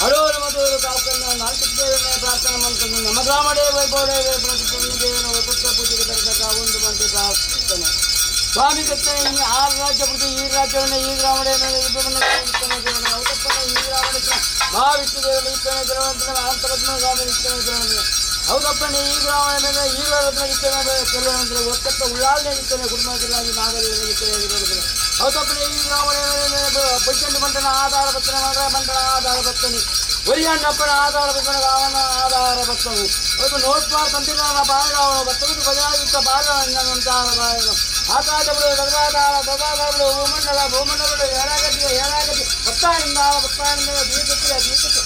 ಅಡೋರು ಮಧುವರು ಕಾಕನ್ನ ನಾಲ್ಕು ದೇವರನ್ನ ಪ್ರಾರ್ಥನೆ ಮಾಡ್ಕೊಂಡು ನಮ್ಮ ಗ್ರಾಮಡೇ ವೈಭವಡೇ ದೇವರ ವೈಪುತ್ರ ಪೂಜೆಗೆ ತರತಕ್ಕ ಒಂದು ಮಂತ್ರಿ ಪ್ರಾರ್ಥನೆ ಸ್ವಾಮಿ ಕರ್ತನೆ ಆರು ರಾಜ್ಯ ಪ್ರತಿ ಈ ರಾಜ್ಯವನ್ನು ಈ ಗ್ರಾಮಡೇ ಮೇಲೆ ಈ ಗ್ರಾಮಕ್ಕೆ ಮಹಾವಿಷ್ಣು ದೇವರ ಇತ್ತನೆ ತಿರುವನಂತನ ಅನಂತಪದ್ಮ ಸ್ವಾಮಿ ಇತ್ತನೆ ತಿರುವನಂತನ ಹೌದಪ್ಪನೇ ಈ ಗ್ರಾಮದ ಮೇಲೆ ಈ ರತ್ನ ಇತ್ತನೆ ತಿರುವನಂತರ ಒಕ್ಕತ್ತ ಉಳ್ಳಾಲ್ನೇ ಇತ್ತನೆ ಕುಟುಂಬ ಜಿಲ್ಲಾಗಿ ನಾಗರಿಕ ಇತ್ತನೆ ಹೌದಪ್ಪನೇ ಈ ಗ್ರಾಮದ ಮೇಲೆ ಬೈಚಂಡಿ ಮಂಟನ ಆಧಾರ ಬತ್ತನೆ ಮಂಟನ ಆಧಾರ ಬತ್ತನೆ ಒರಿಯಣ್ಣಪ್ಪನ ಆಧಾರ ಬತ್ತನ ರಾವಣ ಆಧಾರ ಬತ್ತನು ಒಂದು ನೋಟ್ಪಾರ್ ತಂತಿನ ಬಾಯರಾವಣ ಬತ್ತವುದು ಬಜಾಯುಕ್ತ ಬಾಯರಂತಾರ ಬಾಯರು ಆಕಾಶಗಳು ಗರ್ಭಾಧಾರ ಗರ್ಭಾಧಾರಗಳು ಭೂಮಂಡಲ ಭೂಮಂಡಲಗಳು ಏಳಾಗತಿ ಏಳಾಗತಿ ಬತ್ತಾನಿಂದ ಬತ್ತಾನಿಂದ ದೀಪಕ್ಕೆ ದೀಪಕ್ಕೆ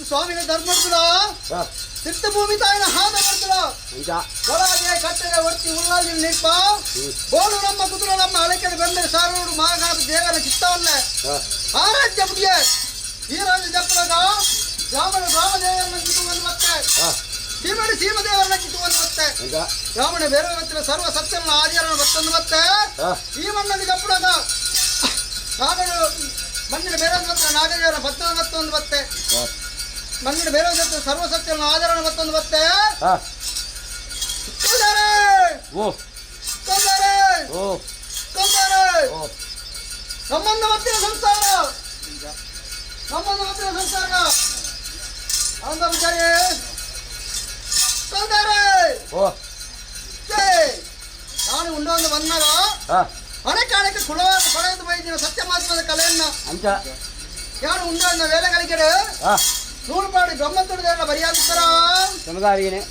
ಸ್ವಾಮಿನ ಧರ್ಮಡ್ತುಲ ಸಿದ್ಧಭೂಮಿ ತಾಯಿನ ಹಾದ ಬರ್ತುಲ ಒಳಗೆ ಕಟ್ಟೆಗೆ ಒತ್ತಿ ಉಳ್ಳಾಲಿ ನಿಲ್ಪ ಬೋಳು ನಮ್ಮ ಕುದುರೆ ನಮ್ಮ ಅಳಕೆಡೆ ಬಂದರೆ ಸಾರೋಡು ಮಾಗಾದ ದೇವರ ಚಿತ್ತವಲ್ಲ ಆರಾಧ್ಯ ಬುಡಿಯ ಈ ರಾಜ ಜಪ್ಪದಾಗ ರಾಮನ ರಾಮದೇವರನ್ನ ಕಿತ್ತುವನ್ನು ಮತ್ತೆ ಸೀಮಡಿ ಸೀಮದೇವರನ್ನ ಕಿತ್ತುವನ್ನು ಮತ್ತೆ ರಾಮನ ಬೇರೆ ಹತ್ತಿರ ಸರ್ವ ಸತ್ಯನ ಆದಿಯರನ್ನು ಬತ್ತೊಂದು ಮತ್ತೆ ಈ ಮಣ್ಣಲ್ಲಿ ಕಪ್ಪುಡಾಗ ನಾಗರು ಮಣ್ಣಿನ ಬೇರೆ ಹತ್ರ ನಾಗದೇವರ ಭತ್ತ ಮತ್ತೊಂದು ಮತ್ತೆ ಮಣ್ಣಿನ ಬೇರೆ ಹತ್ರ ಸರ್ವ ಸತ್ಯನ ಆದರಣ ಮತ್ತೊಂದು ಮತ್ತೆ ಕೊಂದರೆ ಕೊಂದರೆ ಕೊಂದರೆ ನಮ್ಮನ್ನು ಮತ್ತಿನ ಸಂಸಾರ, ನಮ್ಮನ್ನು ಮತ್ತಿನ ಸಂಸಾರ ಆನಂದ ವಿಚಾರಿ ಕೊಂದರೆ ನಾನು ಉಂಡೊಂದು ಬಂದಾಗ ಅನೇಕ ಕುಲವಾದ ಪಡೆದು ಬೈದಿನ ಸತ್ಯ ಮಾಧ್ಯಮದ ಕಲೆಯನ್ನ ಅಂಚ ಯಾರು ಉಂಡ ವೇಲೆಗಳಿಗೆ ನೂರುಪಾಡಿ ಬ್ರಹ್ಮತುಡಿದೆಲ್ಲ ಬರಿಯಾಗುತ್ತಾರ ಸಮುದಾರಿನೇ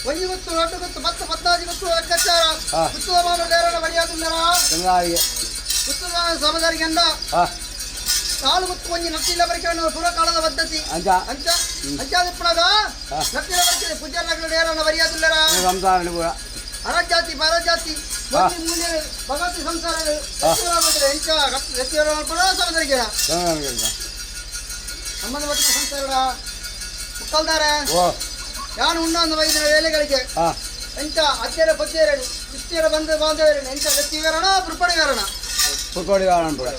ಒಂಜಿ ಗೊತ್ತು ರಡ್ಡು ಗೊತ್ತು ಪತ್ತು ಪತ್ತಾಜಿ ಗೊತ್ತು ಲೆಕ್ಕಾಚಾರ ಗುತ್ತದ ಮಾನ ದೇವರ ಬರಿಯಾದುಂದರ ಸಮುದಾರಿಗೆ ಗುತ್ತದ ಸಮುದಾರಿಗೆ ಅಂದ ನಾಲು ಗೊತ್ತು ಒಂಜಿ ನಟ್ಟಿಲ್ಲ ಬರಿಕೆ ಪೂರ್ವಕಾಲದ ಪದ್ಧತಿ ಅಂಚ ಅಂಚ ಅಂಚಾದಿಪ್ಪಣಗ ನಟ್ಟಿಲ್ಲ ಬರಿಕೆ ಪೂಜಾರ್ನಗಳ ದೇವರನ್ನ ಬರಿಯಾದುಲ್ಲರ ಸಂಸಾರ ಪೂರ ಅರಜಾತಿ ಪರಜಾತಿ ಒಂಜಿ ಮೂಲೆ ಭಗವತಿ ಸಂಸಾರ ಎಂಚ ವ್ಯಕ್ತಿಯವರ ಸಮುದಾರಿಗೆ ಸಂಬಂಧಪಟ್ಟ ಸಂಸಾರ ಮುಕ್ಕಲ್ದಾರೆ ಯಾನು ಉಣ್ಣೊಂದು ವೈದ್ಯರ ವೇಲೆಗಳಿಗೆ ಎಂಚ ಅತ್ಯರ ಪತ್ಯರೇನು ಇಷ್ಟಿಯರ ಬಂಧು ಬಾಂಧವ್ಯರೇನು ಎಂಚ ವ್ಯಕ್ತಿಗರಣ ಪೃಪಣಿಗರಣ ಪುರ್ಕೋಡಿಗಾರಣ ಪೂರ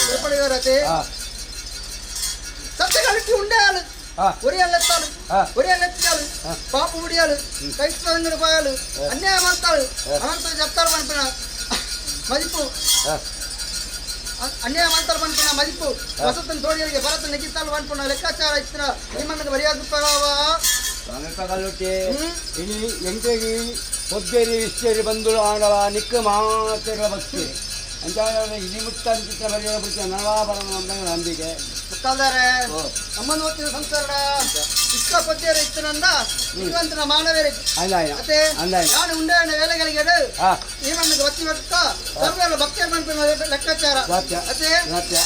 ಪೃಪಣಿಗರತೆ ಸತ್ಯಗಳಿಟ್ಟು ಉಂಡೆ ఒరియాలు ఎత్తాలు ఒరియాలు ఎత్తాలు పాపు ముడియాలు కైస్తవంగుడు పోయాలు అన్యాయం అంతాలు అనంతరం చెప్తారు అనుకున్న మదిపు అన్యాయం అంతారు అనుకున్న మదిపు వసతిని తోడియలిಗೆ భరత నెగ్గితాలు అనుకున్న ಲೆಕ್ಕಾಚಾರ ಇತ್ತಿನ ನಿಮ್ಮನ್ನು ಮರ್ಯಾದೆ ಕಲ್ಲುಟ್ಟಿ ಇನಿ ಎಂಕೆಗಿ పొద్దేరి విశ్చేరి ಬಂಧುలు ಆಂಡವ ನಿಕ್ಕ ಮಾತೆರ ಭಕ್ತಿ ಅಂಚ ಇಲಿ ಮುಟ್ಟ ಅಂಚಿತ್ತ ಮರ್ಯಾದೆ ಬಿಡ್ತೀನಿ ನಳವಾಬರಣ ಅಂತ ನಂಬಿಕೆ. ಮುಕ್ಕಲ್ದಾರೆ ನಮ್ಮನ್ನು ಓದ್ತಿನ ಸಂಸಾರ ಇಷ್ಟ ಪದ್ಯರ ಇತ್ತನಂದ ಇವಂತನ ಮಾನವರೇ. ಅಂದಾಯ. ಅತ್ತೆ. ಅಂದಾಯ. ನಾನು ಉಂಡಾಯನ ವೇಲೆಗಳಿಗೆ ಈ ಮಣ್ಣಿಗೆ ಒತ್ತಿ ಬೆಕ್ಕ ಸರ್ವೆಲ್ಲ ಭಕ್ತಿಯ ಮನ್ಪಿನ ಲೆಕ್ಕಾಚಾರ. ಸತ್ಯ. ಅತ್ತೆ. ಸತ್ಯ.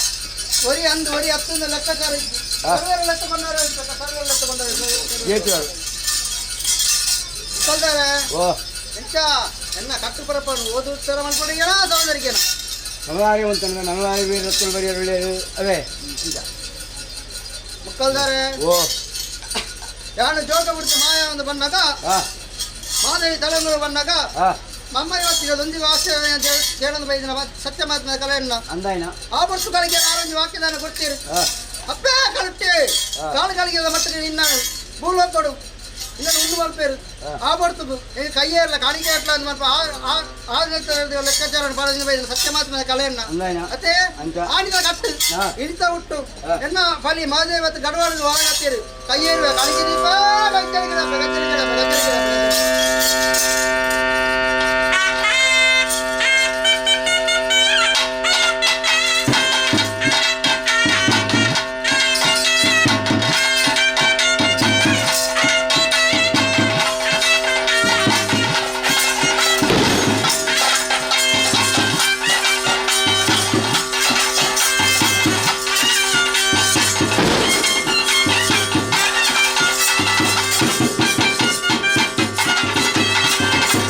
ಒರಿ ಅಂದು ಒರಿ ಹತ್ತೊಂದು ಲೆಕ್ಕಾಚಾರ ಇತ್ತು. ಸರ್ವೆಲ್ಲ ಎತ್ತುಕೊಂಡವರು ಸರ್ವೆಲ್ಲ ಎತ್ತುಕೊಂಡವರು. ಏತು. ಮುಕ್ಕಲ್ದಾರೆ. ಓ. ಎಂಚ ಎನ್ನ ಕಟ್ಟು ಪರಪನು ಓದು ಉತ್ತರ ಮನ್ಕೊಂಡಿಗೆನಾ ಸಹೋದರಿಗೆನಾ? ನಮಲಾರಿ ಅಂತ ನಮಲಾರಿ ವೀರತ್ನ ಬರೆಯರು ಅವೇ. ಮುಕ್ಕಲ್ದಾರೆ. ಓ. ಯಾನು ಜೋಗ ಬಿಡ್ತು ಮಾಯ ಒಂದು ಬಂದಾಗ ಮಾದೇವಿ ತಲೆಮೂರು ಬಂದಾಗ ಮಮ್ಮರಿ ಹೊತ್ತಿಗೆ ಒಂದಿ ವಾಸ್ಯ ಕೇಳಂದು ಬೈದಿನ ಸತ್ಯ ಮಾತಿನ ಕಲೆಯನ್ನ ಅಂದಾಯನ. ಆ ವರ್ಷಗಳಿಗೆ ಆರೊಂದು ವಾಕ್ಯದಾನ ಕೊಡ್ತೀರಿ. ಅಪ್ಪೇ ಕಳುಟ್ಟಿ ಕಾಳುಗಳಿಗೆ ಮಟ್ಟಿಗೆ ನಿನ್ನ ಭೂಲೋಕಡು ಇನ್ನೊಂದು ಉಂಡು ಮಲ್ಪೇರು ಆ ಬರ್ತದು ಈ ಕೈಯೇ ಇಲ್ಲ ಕಾಣಿಕೆ ಎಟ್ಲ ಅಂದ್ ಮಲ್ಪ ಆ ಲೆಕ್ಕಾಚಾರ ಪಾಡೋದಿನ ಬೈದಿನ ಸತ್ಯ ಮಾತಿನ ಕಲೆಯನ್ನ. ಅಂದಾಯನ. ಅತ್ತೆ. ಅಂಚ. ಆಣಿದ ಕಟ್ಟು ಇಳಿತ ಹುಟ್ಟು ಎನ್ನ ಫಲಿ ಮಾದೇವತ್ತು ಗಡವಾಡದು ವಾಗತ್ತೀರು ಕೈಯೇರುವ ಕಾಣಿಕೆ ದೀಪ ಕೈಚರಿಕೆ ಕಚ್ಚರಿಕೆ ಕಚ್ಚರಿಕೆ. ಆ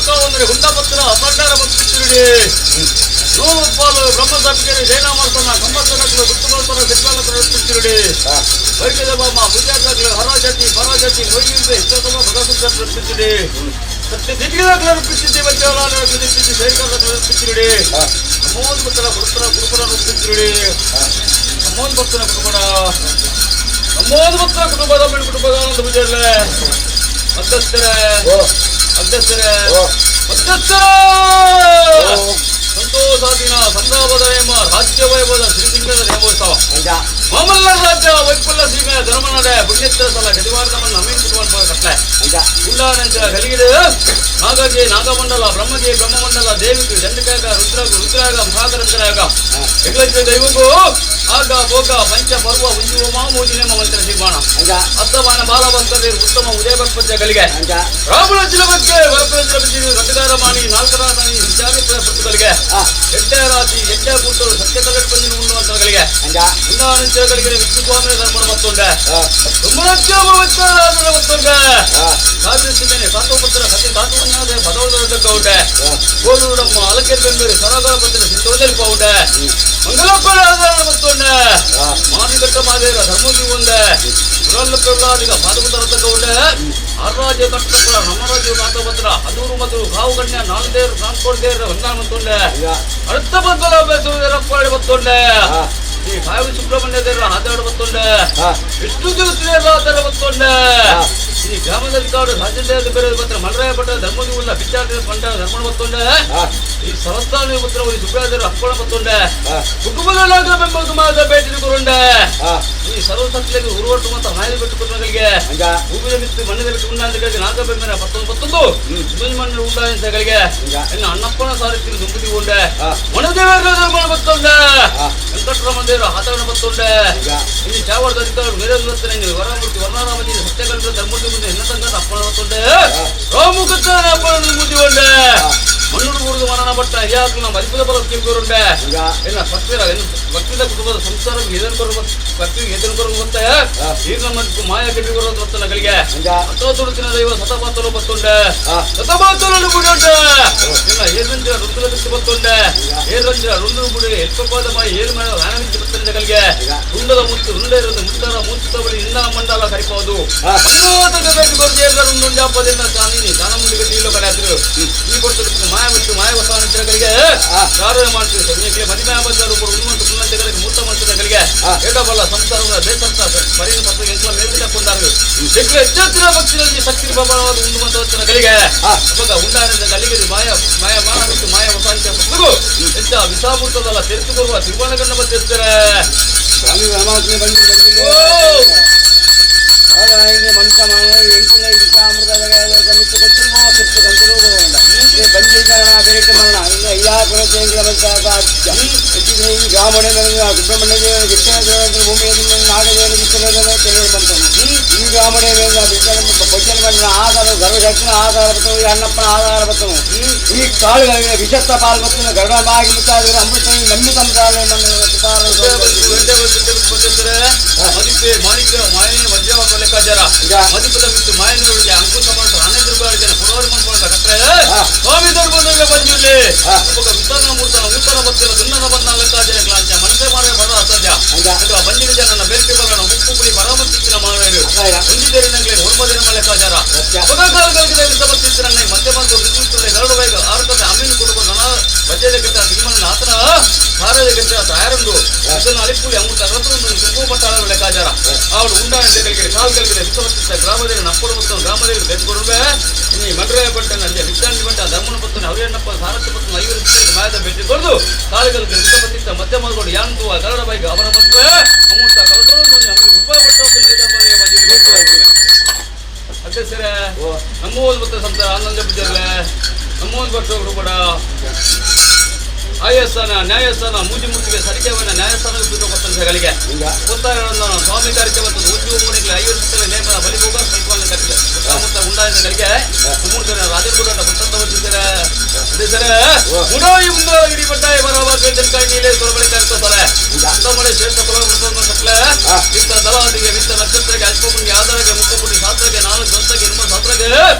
ಲಕ್ಕವಂದ್ರೆ ಗುಂಡಪತ್ರ ಭಂಡಾರ ಬಂದಿಟ್ಟಿರುಡಿ ನೂರು ಬ್ರಹ್ಮಸಭೆಗೆ ಜೈನ ಮಾಡ್ತಾನ ಕಂಬತ್ತನಕ್ಲು ಗುತ್ತು ಮಾಡ್ತಾನ ಸಿಕ್ಕಲಕ್ಲು ರಕ್ಷಿಸಿರುಡಿ ಬೈಕದ ಬಾಮ ಪೂಜಾರ್ಲಕ್ಲು ಹರಾಜತಿ ಪರಾಜತಿ ಮೊಯ್ಗಿಂದ ಇಷ್ಟತಮ ಭಗವಂತ ರಕ್ಷಿಸಿಡಿ ಸತ್ಯ ದಿಗ್ಗಲಕ್ಲು ರಕ್ಷಿಸಿದ್ದಿ ಬಚ್ಚವಲಾನ ರಕ್ಷಿಸಿದ್ದಿ ಶೈಕಲಕ್ಲು ರಕ್ಷಿಸಿರುಡಿ ನಮೋನ್ ಭಕ್ತರ ಗುರುತರ ಗುರುಪುರ ರಕ್ಷಿಸಿರುಡಿ ನಮೋನ್ ಭಕ್ತರ ಕುಟುಂಬ ನಮೋನ್ ಭಕ್ತರ ಕುಟುಂಬದ ಮೇಲೆ ಕುಟುಂಬದ ಆನಂದ ಪೂಜೆಯಲ್ಲೇ ಮಧ್ಯಸ್ಥರೇ ಅಧ್ಯಕ್ಷರೇ ಮಧ್ಯಸ್ಥರೇ ಸಂತೋಷಾದಿನ ಸಂದಾಪದ ನೇಮ ರಾಜ್ಯ ವೈಭವದ ಶ್ರೀಸಿಂಗದ ನೇಮೋತ್ಸವ ಮಾಮಲ್ಲ ರಾಜ್ಯ ವೈಪುಲ್ಲ ಸೀಮೆ ಧರ್ಮನಡೆ ಪುಣ್ಯತ್ರ ಸಲ ಗದಿವಾರದಮನ್ನು ಅಮೀನ್ ಕುಟುಂಬ ಕಟ್ಲೆ ಉಂಡಾನಂತರ ಕಲಿಗಿದೆ ನಾಗಗೆ ನಾಗಮಂಡಲ ಬ್ರಹ್ಮಗೆ ಬ್ರಹ್ಮಮಂಡಲ ದೇವಿಗೆ ದಂಡಕಾಗ ರುದ್ರಾಗ ರುದ್ರಾಗ ಮಹಾಕರಂತರಾಗ ಎಗ್ಲಜ್ಜ ದೈವಗೂ ಆಗ ಭೋಗ ಪಂಚ ಪರ್ವ ಉಂಜುವ ಮಾಮೂಜಿ ನೇಮ ಮಂತ್ರ ತೀರ್ಮಾನ ಅಸ್ತಮಾನ ಬಾಲವಂತದೇ ಉತ್ತಮ ಉದಯ ಭಕ್ಪತ್ಯ ಕಲಿಗೆ ರಾಮನ ಜಿಲಬಕ್ಕೆ ವರಪುರ ಜಿಲಬಿ ರಟ್ಟಗಾರ ಮಾಣಿ ನಾಲ್ಕರ ಮಾಣಿ ವಿಚಾರಿತ ಪುಸ್ತಕಗಳಿಗೆ ಎಡ್ಡೆ ರಾತಿ ಎಡ್ಡೆ ಕೂತರು ಸತ್ಯ ಕಲ್ಲಟ್ಟು ಬಂದಿನ ಉಣ್ಣುವಂತಗಳಿಗೆ ಉಂಡಾನಂತರಗಳಿಗೆ ವಿಷ್ಣುಸ್ವಾಮಿಯ ಧರ್ಮನ ಮತ್ತೊಂಡೆ ಮತ್ತೊಂಡೆ ಕಾವಿನ ಸೀಮೆನೆ ಕಾತೋಪತ್ರ ಕತೆ ಕಾತುವನ್ನಾದ ಪದವದ ಕೌಂಡೆ ಗೋಲೂರಮ್ಮ ಅಲಕೆ ಬೆಂಬರಿ ಸರಗಳ ಪತ್ರ ಸಿದ್ಧೋದರಿ ಪೌಂಡೆ ಮಂಗಲಪ್ಪನ ಮತ್ತೊಂಡೆ ಮಾದಿಗಟ್ಟ ಮಾದೇವ ಧರ್ಮದಿ ಒಂದೆ ಗುರಲ್ಲ ಪ್ರಹ್ಲಾದಿಗ ಪಾದಪುತ್ರ ಕೌಂಡೆ ಆರ್ರಾಜ್ಯ ಕಟ್ಟಕಳ ನಮ್ಮರಾಜ್ಯ ಕಾತೋಪತ್ರ ಹದೂರು ಮತ್ತು ಕಾವು ಕನ್ಯಾ ನಾಲ್ದೇರು ನಾಲ್ಕೋಡ್ದೇರು ಹೊಂದಾಣ ಮತ್ತೊಂಡೆ ಅರ್ಥ ಬಂದಲ ಬೇಸುವುದರಪ್ಪಾಡಿ ಮತ್ತೊಂಡೆ ಈ ಕಾವಿ ಸುಬ್ರಹ್ಮಣ್ಯ ದೇವರ ಆದಾಡ ಮತ್ತೊಂಡೆ ವಿಷ್ಣು ದೇವರ ಆದಾಡ ಮತ್ತೊಂಡೆ ಈ ಗ್ರಾಮದಲ್ಲಿ ಕಾಡು ರಾಜ್ಯದ ಬೇರೆ ಮಾತ್ರ ಮಲರಾಯ ಪಟ್ಟ ಧರ್ಮದ ಉಳ್ಳ ಬಿಚ್ಚಾರ ಪಂಡ ಧರ್ಮಣ ಮತ್ತೊಂಡೆ ಈ ಸರಸ್ತಾನ ಪತ್ರ ಈ ಸುಬ್ರಹ್ಮಣ್ಯ ಹಕ್ಕೋಣ ಮತ್ತೊಂಡೆ ಕುಟುಂಬದಲ್ಲಾಗಬೇಕೆಂಬುದು ಭೇಟಿ ಕೊರುಂಡೆ ಈ ಸರ್ವಸತ್ಲೆಗೆ ಉರುವಟ್ಟು ಮತ್ತು ಹಾಯಲು ಬಿಟ್ಟು ಕುಟುಂಬಗಳಿಗೆ ಹೂವಿನ ಬಿತ್ತು ಮಣ್ಣಿನ ಬಿಟ್ಟು ಉಂಡಾಂತಗಳಿಗೆ ನಾಗಬೆಂಬನ ಪತ್ತೊಂದು ಪತ್ತೊಂದು ಮಣ್ಣು ಉಂಡಾಂತಗಳಿಗೆ ಇನ್ನು ಅಣ್ಣಪ್ಪನ ಸಾರಥಿ ದುಂಬುದಿ ಉಂಡೆ ಮಣದೇವರ ಧರ್ಮಣ ಮತ್ತೊಂಡೆ ವೆಂಕಟರಮಣ ದೇವರ ಆತರಣ ಮತ್ತೊಂಡೆ ಇನ್ನು ಚಾವರದ ಅಧಿಕಾರಿ ವೀರೇಂದ್ರ ವರಮೂರ್ತಿ ವರ್ಣರಾಮಜಿ ಸತ್ಯಕಂಠ ಧರ್ಮೂರ್ತಿ ಮುಂದೆ ಹೆಣ್ಣತಂಗ ಅಪ್ಪಣ ಮತ್ತೊಂಡೆ ರಾಮುಖ ಅಪ್ಪಣ ದುಂಬುದಿ ಉಂಡೆ ಮಣ್ಣು ಗುರುದು ಮರಣ ಭಟ್ಟ ಯಾಕೆ ನಮ್ಮ ಅದ್ಭುತ ಬಲ ಕಿಂಗುರುಂಡೆ ಇನ್ನು ಭಕ್ತರ ಭಕ್ತಿದ ಕುಟುಂಬದ ಸಂಸಾರ ಎದನ್ ಭಕ್ತಿಗೆ ಎದನ್ ಕೊರು ಗೊತ್ತ ಈಗ ನಮ್ಮ ಮಾಯ ಕೆಟ್ಟಿ ಬರೋದು ಗೊತ್ತನಗಳಿಗೆ ಅಥವಾ ತುಡುತ್ತಿನ ದೈವ ಸತಪಾತಲು ಬತ್ತುಂಡೆ ಸತಪಾತಲು ಬುಡುಂಡೆ ಇನ್ನ ಏರಂಜ ರುದ್ರ ಬಿಟ್ಟು ಬತ್ತುಂಡೆ ಏರಂಜ ರುಂದ್ರ ಬುಡಿ ಎಲ್ಪಪಾದ ಮಾಯ ಏರು ಮೇಳ ರಾಣವಿಂಚ ಬತ್ತನ ಜಗಲ್ಗೆ ರುಂಡದ ಮುತ್ತು ರುಂಡ ಇರೋದು ಮುತ್ತರ ಮುತ್ತ ಬಳಿ ಇಂದ ಮಂಡಲ ಕರಿಪೋದು ರುಂಡುಂಡಾಪದಿಂದ ತಾನಿನಿ ತಾನಮುಂಡಿಗೆ ತೀಲೋ ಕಡೆ ಈ ಕೊಡ್ತದೆ ಮಾಯ ಬಿಟ್ಟು ಮಾಯ ವಸಾನಂತರಗಳಿಗೆ ಕಾರ್ಯ ಮಾಡ್ತೀವಿ ಸನ್ನಿಗೆ ಮದುವೆ ಆಬದ್ದರು ಉಣ್ಣುವಂತ ಕುಲ್ಲಂತೆಗಳಿಗೆ ಮೂರ್ತ ಮಂತ್ರಗಳಿಗೆ ಏಡಬಲ್ಲ ಸಂಸಾರದ ಬೇಸಂತ ಪರಿಣ ಪತ್ರ ಎಂಕಲ ಮೇಲ್ಬಿಟ್ಟ ಕೊಂಡಾರು ಎಂಕಲ ಎಚ್ಚೆತ್ತಿನ ಭಕ್ತಿಯಲ್ಲಿ ಶಕ್ತಿ ಬಲವಾದ ಉಣ್ಣುವಂತ ವಚನಗಳಿಗೆ ಅವಾಗ ಉಂಡಾರದ ಗಲಿಗೆ ಮಾಯ ಮಾಯ ಮಾನ ಬಿಟ್ಟು ಮಾಯ ವಸಾಂತ ಪುಸ್ತಕ ಎಂತ ವಿಷಾಮೂರ್ತದಲ್ಲ ತೆರೆದುಕೊಳ್ಳುವ ತಿರುವಣಗಣ್ಣ ಬಂದಿರ್ತಾರೆ ಸ್ವಾಮಿ ಪರಮಾತ್ಮೆ ಬಂದು ಮನುಷ್ಯ ಮಾನವ ಎಂಕುಲ ಬಂಜೀಕರಣ ಬೇರೆ ಮರಣ ಇನ್ನು ಅಯ್ಯಾ ಕುಲತೆಂಗಳ ಈ ಗ್ರಾಮಣೆ ಸುಬ್ರಹ್ಮಣ್ಯ ದೇವರ ಕೃಷ್ಣ ದೇವರ ಭೂಮಿಯ ನಾಗದೇವರ ಕೃಷ್ಣ ದೇವರ ಬಂತಾನೆ ಈ ಗ್ರಾಮಣೆ ಭಜನೆ ಮಾಡಿದ ಆಧಾರ ಸರ್ವಶಕ್ತನ ಆಧಾರ ಬರ್ತನು ಈ ಅಣ್ಣಪ್ಪನ ಆಧಾರ ಬರ್ತನು ಈ ಕಾಳುಗಳಿಗೆ ವಿಷತ್ತ ಪಾಲ್ ಬರ್ತನ ಗರುಡಮಾಗಿ ಮುತ್ತಾದ ಅಮೃತ ನಂಬಿ ತಂದಾಳೆ ಮದಿಪೆ ಮಾಣಿಕ್ಯ ಮಾಯನೆ ಮಧ್ಯವ ಲೆಕ್ಕಾಚಾರ ಮದಿಪದ ಬಿಟ್ಟು ಮಾಯನವರಿಗೆ ಅಂಕುಶ ಮಾಡ್ತಾರೆ ಹನ್ನೆರಡು ರೂಪಾಯಿ ಪುನರ್ ಮಾಡ್ಕೊಂಡ ಕಟ್ಟರೆ ಸ್ವಾಮಿ ಧರ್ಮದಲ್ಲಿ ಬಂದಿಲ್ಲಿ ಒಬ್ಬ ವಿತರಣ ಮೂರ್ತನ ಉತ್ತರ ಭಕ್ತರ ದುನ್ನನ ಬಂದ ಲೆಕ್ಕಾಚಾರ ಕ್ಲಾಂಚ ಮನಸ್ಸೇ ಮಾಡುವ ಬರ ಅಸಾಧ್ಯ ಅಥವಾ ಬಂದಿನ ಜನ ಬೇರೆ ಬರೋಣ ಉಪ್ಪು ಪುಳಿ ಬರಮತ್ತಿನ ಮಾನವರು ಒಂದಿದ್ದೇನೆ ನಂಗೆ ಹೊರಮದಿನ ಲೆಕ್ಕಾಚಾರ ಪದಕಾಲಗಳಿಗೆ ವಿಷಬತ್ತಿನ ಮಧ್ಯ ಬಂದು ವಿದ್ಯುತ್ ಗರಡು ಬೇಗ ಆರ್ತದೆ ಅಮೀನು ಕುಟುಂಬ ನನ ಬಜ್ಜೆದ ಕೆಟ್ಟ ಭೀಮನ ಆತನ ಸಾರದ ಕೆಟ್ಟ ತಯಾರಂದು ಇದನ್ನು ಅಳಿಪುಳಿ ಅಮೃತ ರತ್ನ ಕುಂಕುಮ ಪಟ್ಟಾಳ ಲೆಕ್ಕಾಚಾರ ಅವರು ಉಂಡಾಣಗಳಿಗೆ ಕಾಲ್ಗಳಿಗೆ ವಿಷಬತ್ತಿದ್ದ ಗ್ರಾಮದಲ್ಲಿ ನಪ್ಪಡು ಮತ್ತು ಗ್ರಾಮದಲ್ಲಿ ಬೇತ್ಕೊಡುವೆ ಈ ಮಂಡ್ರಾಯ ಪಟ್ಟಣ ಅಲ್ಲಿ ವಿಜ್ಞಾನಿ ಬಂಟ ಧರ್ಮನ ಪತ್ತನ ಹರಿಯಣ್ಣಪ್ಪ ಸಾರಥ್ಯ ಪತ್ತನ ಐವರು ಮಾಯದ ಭೇಟಿ ಕೊಡದು ಕಾಲಗಳಿಗೆ ವಿಷಬತ್ತಿದ್ದ ಮಧ್ಯ ಮಗಳು ಯಾಂತು ಗರಡ ಬೈಗ ಅವರ ಮದುವೆ ಅಮೃತ ಕಲತೋಳು ಅಧ್ಯಕ್ಷರೇ ನಮ್ಮೂರು ಮತ್ತು ಸಂತ ಆನಂದ ಬಿದ್ದಿರಲೆ ನಮ್ಮೂರು ಭಟ್ರು ಕೂಡ ಆಯಸ್ಥಾನ ನ್ಯಾಯಸ್ಥಾನ ಮೂಜಿ ಮೂರ್ತಿಗೆ ಸರಿಕೆವನ್ನ ನ್ಯಾಯಸ್ಥಾನ ಬಿದ್ದು ಗೊತ್ತಾಗ ಸ್ವಾಮಿ ಕಾರ್ಯಕ್ಕೆ ಮತ್ತು ಉದ್ಯೋಗಗಳಿಗೆ 50 ನೇಮದ ಬಲಿಭೋಗ ಸ್ವಲ್ಪ ಕಟ್ಟಿದೆ ಸುತ್ತಮುತ್ತ ಉಂಡಾಯಗಳಿಗೆ ಸುಮೂರ್ತಿ ರಾಜಗುಡ ಪುಸ್ತಕ ಓದಿದ್ದಾರೆ ಅದೇ ಮುಡಾಯಿ ಮುಂದಾಗಿರಿ ಬಟ್ಟಾಯಿ ಬರವ ತೆಂಕಾಯಿ ನೀಲೆ ಸೊರಬಳಿ ಕರ್ತತಾರೆ ಉತ್ತಮಳೆ ಶ್ರೇಷ್ಠ ಫಲವನ್ನು ಸಕ್ಲೆ ವಿತ್ತ ದಳಾದಿಗೆ ವಿತ್ತ ನಕ್ಷತ್ರಕ್ಕೆ ಅಲ್ಪಪುಣ್ಯ ಆಧಾರಕ್ಕೆ ಮುಖಪುಡಿ ಶಾಸ್ತ್ರಕ್ಕೆ ನಾಲ್ಕು ಗ್ರಂಥಕ್ಕೆ ನಿಮ್ಮ ಶಾಸ್ತ್ರಕ್ಕೆ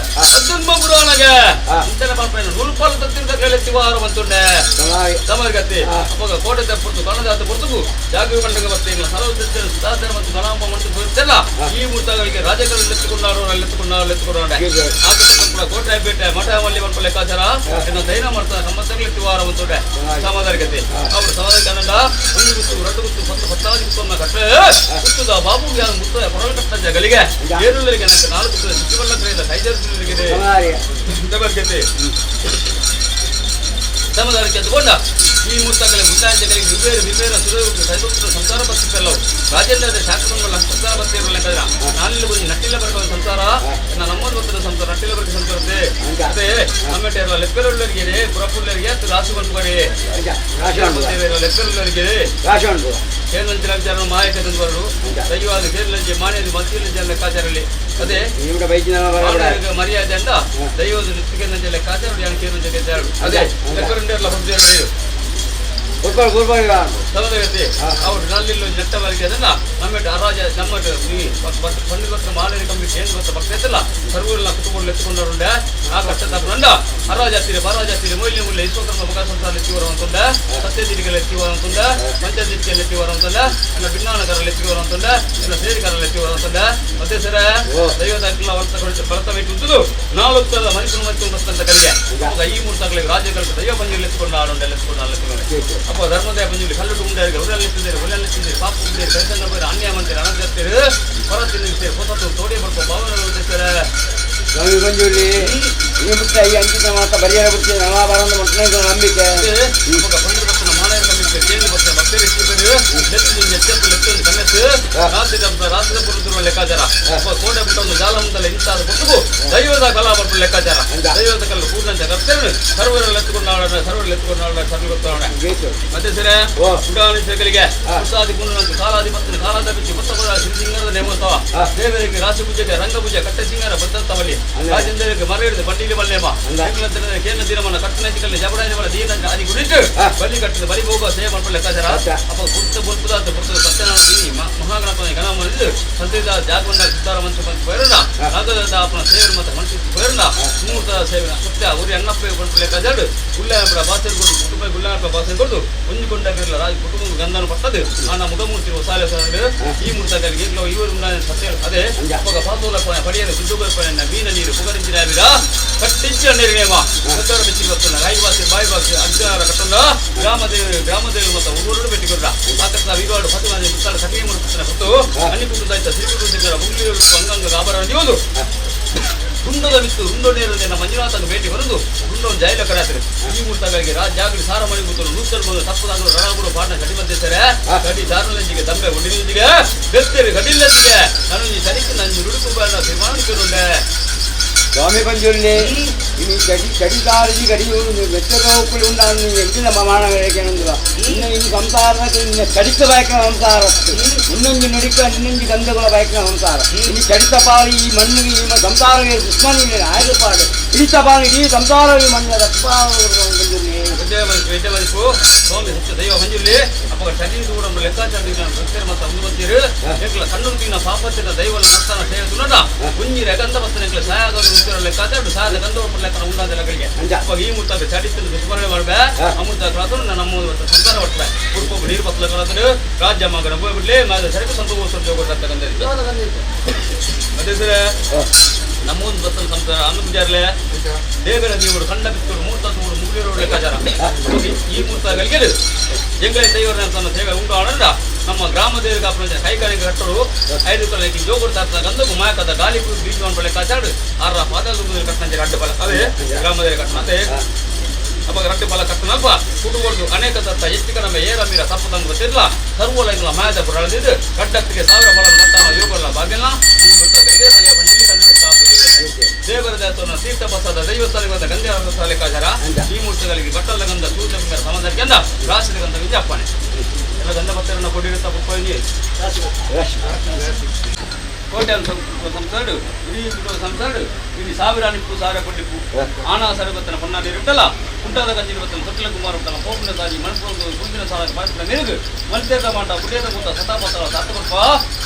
ಅತ್ಯಂತ ಪುರಾಣಗೆ ಇಂತನ ಮಾಡ್ಪೇನೆ ನೂಲ್ಪಾಲು ತತ್ತಿನ ಎತ್ತಿವಾರ ಬಂತುಂಡೆ ಸಮರ್ಗತಿ ಅವಾಗ ಕೋಟೆ ತಪ್ಪುರ್ತು ಕಣದಾತ ಪುರ್ತುಗು ಜಾಗೃತಿ ಮಂಡಗ ಮತ್ತೆ ಸಲವು ಸುಧಾಧರ ಮತ್ತು ಗಣಾಂಬ ಮಂಟು ಬರುತ್ತಲ್ಲ ಈ ಮೂರ್ತಗಳಿಗೆ ರಾಜಕರು ಎತ್ತುಕೊಂಡಾರು ಎತ್ತುಕೊಂಡಾರು ಎತ್ತುಕೊಂಡಾರೆ ಆತ ಕೋಟೆ ಬೇಟೆ ಮಠ ಮಲ್ಲಿ ಬಂಪ ಲೆಕ್ಕಾಚಾರ ಇನ್ನು ದೈನ ಮಾಡ್ತಾರೆ ಸಂಬಂಧಗಳು ಎತ್ತಿವಾರ ಬಂತುಂಡೆ ಸಮಾಧಾನಗತಿ ಅವರು ಸಮಾಧಾನ ಕನ್ನಡ ಒಂದು ಗುತ್ತು ಎರಡು ಗುತ್ತು ಪತ್ತು ಪತ್ತಾದಿ ಗುತ್ತನ್ನ ಕಟ್ಟೆ ಗುತ್ತದ ಬಾಬು ಯಾರು ಮುತ್ತ ಕೊರಳು ಕಟ್ಟ ಜಗಲಿಗೆ ಏರುಲ್ಲರಿಗೆ ನನಗೆ ನಾಲ್ಕು ಸಿಕ್ಕಿಬಲ್ಲ ಕಡೆಯಿಂದ ಕೈಜರಿಗೆ ಸಮರ್ಗತಿ ಸಮುದಾಯಕ್ಕೆ ಎದ್ದುಕೊಂಡ ಈ ಮುತ್ತಕಲೆ ಮುಂದಾಂಚಗಳಿಗೆ ವಿವೇರ ವಿವೇರ ಸುರವಿಗೆ ಸೈಬುತ್ರ ಸಂಸಾರ ಬಸ್ತಿದ್ದಲ್ಲವು ರಾಜೇಂದ್ರ ಶಾಸಕಗಳ ಸಂಸಾರ ಬಸ್ತಿರಲ್ಲ ನಾನಿಲ್ಲಿ ಒಂದು ನಟ್ಟಿಲ್ಲ ಬರುವ ಸಂಸಾರ ನಮ್ಮದು ಗೊತ್ತಿರೋ ಸಂಸಾರ ನಟ್ಟಿಲ್ಲ ಬರುವ ಸಂಸಾರ ಅದೇ ನಮ್ಮೆಟ್ಟೆ ಲೆಪ್ಪೆರುಳ್ಳರಿಗೆ ಪುರಪುಳ್ಳರಿಗೆ ರಾಸು ಬಂದ್ಕೊಡಿ ಲೆಪ್ಪೆರುಳ್ಳರಿಗೆ ಕೇಂದ್ರ ಮಾಯಕ ತಂದುವರು ದೈವಾದ ಕೇರಳಂಜೆ ಮಾನ್ಯದ ಮತ್ತಿಲ್ಲ ಲೆಕ್ಕಾಚಾರಲ್ಲಿ ಅದೇ ಮರ್ಯಾದೆ ಅಂದ ದೈವದ ನೃತ್ಯಕ್ಕೆ ಲೆಕ್ಕಾಚಾರ ಕೇಂದ್ರ ಅದೇ ಲೆಕ್ಕರುಂಡೆಲ್ಲ ಹೊಡೆದೇವರು ಅವರು ನಲ್ಲಿಲ್ಲ ನೆಟ್ಟ ಬಳಿಕೆ ಅದನ್ನ ನಮ್ಮ ಅರಾಜ ನಮ್ಮ ಪಂಡಿತ ಭಕ್ತ ಮಾಲರಿ ಕಂಬಿ ಕೇಂದ್ರ ಭಕ್ತ ಭಕ್ತ ಸರ್ವೂರಿನ ಕುಟುಂಬ ಎತ್ತುಕೊಂಡರುಂಡೆ ಆ ಕಷ್ಟ ತಪ್ಪುಂಡ ಅರಾಜಾತಿರಿ ಬರಾಜಾತಿರಿ ಮೊಯ್ಲಿ ಮುಲ್ಲೆ ವಿಶ್ವಕರ್ಮ ಮುಖ ಸಂಸಾರ ಎತ್ತಿವರ ಅಂತಂದ ಸತ್ಯದಿರಿಗಳ ಎತ್ತಿವರ ಅಂತಂದ ಮಂಚದಿರಿಕೆಯಲ್ಲಿ ಎತ್ತಿವರ ಅಂತಂದ ಎಲ್ಲ ಭಿನ್ನಾನಕರಲ್ಲಿ ಎತ್ತಿವರ ಅಂತಂದ ಎಲ್ಲ ಸೇರಿಕರಲ್ಲಿ ಎತ್ತಿವರ ಅಂತಂದ ಮತ್ತೆ ಸರ ದೈವದ ಅಖಿಲ ಭರತ ಉಂಟು ನಾಲ್ಕು ತರದ ಮನುಷ್ಯನ ಮತ್ತು ಬರ್ತಂತ ಕಲಿಗೆ ಈ ಮೂರು ತಗಳಿಗೆ ರಾಜ್ಯಗಳ ದೈವ ಪಂಜಲ್ಲಿ ಎತ್ತುಕೊಂಡು ಆಡುಂಡೆ ಎತ್ತುಕೊಂಡು ಎತ್ತುಕೊಂಡು ಅಪ್ಪ ಧರ್ಮದಯ ಪಂಜುಲಿ ಕಲ್ಲು ಉಂಡಾರಿಗೆ ಉರಲ್ಲಿತ್ತಿದ್ದೀರಿ ಉಲ್ಲಲ್ಲಿತ್ತಿದ್ದೀರಿ ಪಾಪ ಉಂಡೇರಿ ಕರಿಸಂಗ ಬೇರೆ ಅನ್ಯಾಯ ಮಂತೀರಿ ಅನಂತೀರಿ ಹೊರ ತಿನ್ನಿರ್ತೀರಿ ಹೊಸತು ತೋಡಿ ಬರ್ಕೋ ಭಾವನೆ ಉದ್ದೇಶರೆ ಸ್ವಾಮಿ ಪಂಜುರ್ಲಿ ಈ ಮುಟ್ಟ ಈ ಅಂಕಿತ ಮಾತ ಬರಿಯರ ಬಿಡ್ತೀವಿ ನಮಾಬಾರಂದ ಮುಟ್ಟನೆ ನಂಬಿಕೆ ಪಂಜು ಭಕ್ತನ ಮಾನವ ನಂಬಿಕೆ ಕೇಂದ್ರ ಭಕ್ತ ಭಕ್ತರಿ ಎಚ್ಚೆತ್ತು ಲೆತ್ತೊಂದು ಕಣ್ಣೆತ್ತು ರಾತ್ರಿ ರಾತ್ರಿ ಬರುತ್ತಿರುವ ಲೆಕ್ಕಾಚಾರ ಕೋಟೆ ಬಿಟ್ಟೊಂದು ಜಾಲ ಮುಂದಲ್ಲ ಇಂತಾದ ಕೊಟ್ಟುಗು ದೈವದ ಕಲಾ ಬರ್ಪು ಲೆಕ್ಕಾಚಾರ ದೈವದ ಕಲ್ಲು ಕೂಡಂತ ಕರ್ತೇವೆ ಸರ್ವರಲ್ಲಿ ಎತ್ತುಕೊಂಡಾಳ ಸರ್ವರಲ್ಲಿ ಎತ್ತುಕೊಂಡಾಳ ಸರ್ವ ಗೊತ್ತಾವಣ ಮತ್ತೆ ಸರ ಉಡಾಣಿಸಗಳಿಗೆ ಉತ್ಸಾದಿ ಗುಣ ಕಾಲಾಧಿಪತ್ಯ ಕಾಲಾದ ಬಿಚ್ಚಿ ಹೊತ್ತ ಶ್ರೀಸಿಂಗರದ ನೇಮೋತ್ಸವ ದೇವರಿಗೆ ರಾಶಿ ಪೂಜೆಗೆ ರಂಗಪೂಜೆ ಕಟ್ಟೆ ಸಿಂಗರ ಬತ್ತವಲ್ಲಿ ರಾಜೇಂದ್ರರಿಗೆ ಮರ ಹಿಡಿದು ಬಂಡಿಲಿ ಬಲ್ಲೇಮ ಕೇಂದ್ರ ದಿನಮನ ಕಟ್ಟಣೆಗಳಲ್ಲಿ ಜಬಡಾಜಬಲ ದೀನ ಆದಿ ಗುಡಿಟ್ಟು ಬಲಿ ಕಟ್ಟದ ಬಲಿ ಹೋಗುವ ಸೇವೆ ಮಾಡ್ಕೊಳ್ಳ ಲೆಕ್ಕಾಚಾರ ಅಪ್ಪ ಗುರುತ ಗುರುತದ ಗುರುತದ ಸತ್ಯನಾರಾಯಣ ಮಹಾಗಣಪತಿ ಗಣಮನಿದ್ದು ಸಂತಿದ ಜಾಗವಂಡ ಸಿದ್ಧಾರ ಮಂತ್ರ ಬಂದು ಬೈರಣ ರಾಘವೇಂದ್ರ ಅಪ್ಪನ ಸೇವೆ ಮತ್ತು ಮನಸ್ಸು ಬೈರಣ ಮುಹೂರ್ತ ಸೇವೆ ಸತ್ಯ ಊರಿ ಅಣ್ಣಪ್ಪ ಬಂದು ಲೆಕ್ಕಾಚಾರ ಗುಲ್ಲಾಯಪುರ ಬಾಸೆ ಕೊಡು ಕುಟುಂಬ ಗುಲ್ಲಾಯಪುರ ಬಾಸೆ ಕೊಡು ಒಂಜಿಕೊಂಡಾಗಿರಲ್ಲ ರಾಜ ಕುಟುಂಬ ಗಂಧನ ಪಟ್ಟದು ಆ ಮುಖಮೂರ್ತಿ ಹೊಸಾಲೆ ಈ ಮೂರ್ತಗಳಿಗೆ ಇವರು ಸತ್ಯ ಅದೇ ಅವಾಗ ಪಾತೋಲ ಪಡೆಯಲು ದುಡ್ಡು ಮೀನ ನೀರು ಪುಗರಿಂಚಿನ ಕಟ್ಟಿಂಚಿನ ನೀರು ಸತ್ತವರ ಬೆಚ್ಚಿಗೆ ಬರ್ತಲ್ಲ ರಾಯಿ ಬಾಸಿ ಬಾಯಿ ಬಾಸಿ ಅಜ್ಜಾರ ಕಟ್ಟಂಡ ಗ್ರಾಮದೇವರು ಗ್ರಾಮದೇವರು ಮತ್ತು ಊರೂರು ಬೆಟ್ಟಿಕೊಡ್ರ ಆಕರ್ಷಣ ವಿವಾಡು ಫತುಮಾದಿ ಮುತ್ತಾಳ ಸಖಿಯ ಮುರುಕನ ಹೊತ್ತು ಅನ್ನಿ ಕುಟುಂಬ ಶ್ರೀ ಸಿಂಗರ ಮುಂಗ್ಲಿಯವರು ಅಂಗಾಂಗ ಗಾಬರ ನೀವು ಗುಂಡದ ಬಿತ್ತು ಗುಂಡೋ ನೀರನ್ನು ಮಂಜುನಾಥನ ಭೇಟಿ ಹೊರದು ಗುಂಡೋನ್ ಜೈಲ ಕರಾತ್ರಿ ಈ ಮೂರ್ತಗಳಿಗೆ ಜಾಗರಿ ಸಾರ ಮಣಿ ಕೂತರು ನೂತರು ಬಂದು ತಪ್ಪದಾಗಲು ರಣಗುರು ಪಾಠ ಕಡಿ ಮಧ್ಯಸ್ಥರೆ ಕಡಿ ದಾರುಲಂಜಿಗೆ ದಂಬೆ ಒಡಿನೊಂದಿಗೆ ಬೆತ್ತೇರಿ ಕಡಿಲ್ಲಂಜಿಗೆ ನಾನು ಈ ಸರಿக்கு ನನ್ನ ರುಡುಕು ಬೇಡ ತೀರ್ಮಾನಿಸಿಕೊಂಡೆ ಸ್ವಾಮಿ ಪಂಜುರ್ಲಿ ಇನ್ನು ಚಡಿ ಚಡಿದಾರಜಿ ಗಡಿ ಬೆಚ್ಚರ ಉಂಡಾನು ಎಂಚಿನ ಮಾನವೇಕೆನಂದುವ ಇನ್ನು ಇನ್ನು ಸಂಸಾರದ ಇನ್ನು ಚಡಿತ ಬಯಕಿನ ಸಂಸಾರ ಇನ್ನೊಂದು ನುಡಿಕ ಇನ್ನೊಂದು ಗಂಧಗಳ ಬಯಕಿನ ಸಂಸಾರ ಇನ್ನು ಚಡಿತ ಪಾಲು ಈ ಮಣ್ಣಿಗೆ ಈ ಸಂಸಾರವೇ ದುಷ್ಮನಿ ಆಯ್ದು ಪಾಡು ಇಡಿತ ಪಾಲು ಇಡೀ ಸಂಸಾರವೇ ಮಣ್ಣಿನ ಪಂಜುರ್ಲಿ ವಿದ್ಯೆ ಸ್ವಾಮಿ ಸತ್ಯ ದೈವ ಮಂಜುರ್ಲಿ ಅಪ್ಪ ಚಡಿ ದೂರ ಲೆಕ್ಕಾಚಾರ ಭಕ್ತರು ಮತ್ತು ಅನುಮತಿರು ಎಂಕ್ಲ ಕಣ್ಣು ಪಾಪತ್ತಿನ ದೈವನ ನರ್ತನ ಸೇವೆ ತುನಡ ಕುಂಜಿರ ಗಂಧ ಬತ್ತನ ಎಂಕ್ಲ ಸಾಯಾದವರು ಉತ್ತರ ಲೆಕ್ಕಾಚಾರ ಸಾಯದ ಗಂಧ ಒಪ್ಪು ಲೆಕ್ಕನ ಉಂಡಾದ ಲೆಕ್ಕಳಿಗೆ ಅಪ್ಪ ಈ ಮುತ್ತಾಗ ಚಡಿತನ ದುಸ್ಮರಣೆ ಮಾಡ್ಬೆ ಅಮೃತ ಕ್ರಾತನು ನಮ್ಮ ಸಂಸಾರ ಒಟ್ಟೆ ಕುಡುಪು ನೀರು ಬತ್ತಲ ಕಳತನು ರಾಜ್ಯ ಮಗನ ಹೋಗ್ಬಿಡ್ಲಿ ಮಾದ ಸರಕು ಸಂತೋಷ ಜೋಗ ಅದೇ ಸರ ನಮ್ಮೊಂದು ಬತ್ತನ ಸಂಸಾರ ಅನ್ನು ದೇವರ ದೇವರು ಕಂಡ ಬಿತ್ತೋಡು ಮೂರ್ತ ತೋಡು ಮುಗಿರೋ ಲೆಕ್ಕಾಚಾರ ಈ ಮೂರ್ತಗಳಿಗೆ ಎಂಗಳೇ ದೈವರ ತನ್ನ ಸೇವೆ ಉಂಟು ಆಡಂಡ ನಮ್ಮ ಗ್ರಾಮ ದೇವರಿಗೆ ಅಪ್ಪನ ಕೈಕಾಲಿಗೆ ಕಟ್ಟರು ಐದು ಕಲೆಗೆ ಜೋಗುರು ತಾತ ಗಂಧಕು ಮಾಯಕದ ಗಾಳಿ ಬೀಜ ಲೆಕ್ಕಾಚಾರ ಆರ ಪಾದ ಕಟ್ಟಂಜೆ ಅಡ್ಡ ಬಲ ಅದೇ ಗ್ರಾಮ ದೇವರ ಕಟ್ಟಣ ಅದೇ ಅಪ್ಪ ರಟ್ಟಿ ಬಲ ಕಟ್ಟನಲ್ಪ ಕುಟುಂಬದ್ದು ಅನೇಕ ತತ್ತ ಹೆಚ್ಚು ಕಡಿಮೆ ಏರ ಮೀರ ತಪ್ಪದಂಗ ಗೊತ್ತಿಲ್ಲ ಸರ್ವಲಂಗಳ ಮಾಯದ ಬುರಳದಿದ್ದು ಕಡ್ಡತ್ತಿಗೆ ಸಾವಿರ ಬಲ ನತ್ತಾನ ಯೋಗಲ್ಲ ಭಾಗ್ಯನ ದೇವರ ದೇವತನ ತೀರ್ಥ ಬಸದ ದೈವಸ್ಥಾನವಾದ ಗಂಧೆ ಲೆಕ್ಕಾಚಾರ ಈ ಮೂರ್ತಿಗಳಿಗೆ ಬಟ್ಟಲ ಗಂಧ ಸೂರ್ಯ ಸಮಾಧಾನಕ್ಕೆ ರಾಶಿದ ಗಂಧ ವಿದ್ಯಾಪ್ಪಣೆ ಎಲ್ಲ ಗಂಧ ಭಕ್ತರನ್ನ. ಬಣ್ಣ ಕೊಡಿರುತ್ತ ಪುಪ್ಪಿ ಕೋಟೆ ಸಂಸಾರ ಇಡೀ ಸಂಸಾರ ಇಡೀ ಸಾವಿರ ನಿಪ್ಪು ಸಾವಿರ ಕೊಡ್ಲಿಪ್ಪು ಆನಾ ಸರಬತ್ತನ ಪನ್ನಾಡಿ ಇರುತ್ತಲ್ಲ ಕುಂಟಾದ ಕಂಜಿನ ಬತ್ತನ ಸೊಟ್ಟಿಲ ಕುಮಾರ ಉಂಟಲ್ಲ ಪೋಪಿನ ಸಾಜಿ ಮಣಪುರ ಕುಂದಿನ ಸಾಲ ಪಾಪಿನ ಮೆರುಗು ಮಲ್ತೇದ ಮಾಟ ಪುಟೇದ ಕೂತ ಸತಾಪತರ ಸಾತಕೊಪ್ಪ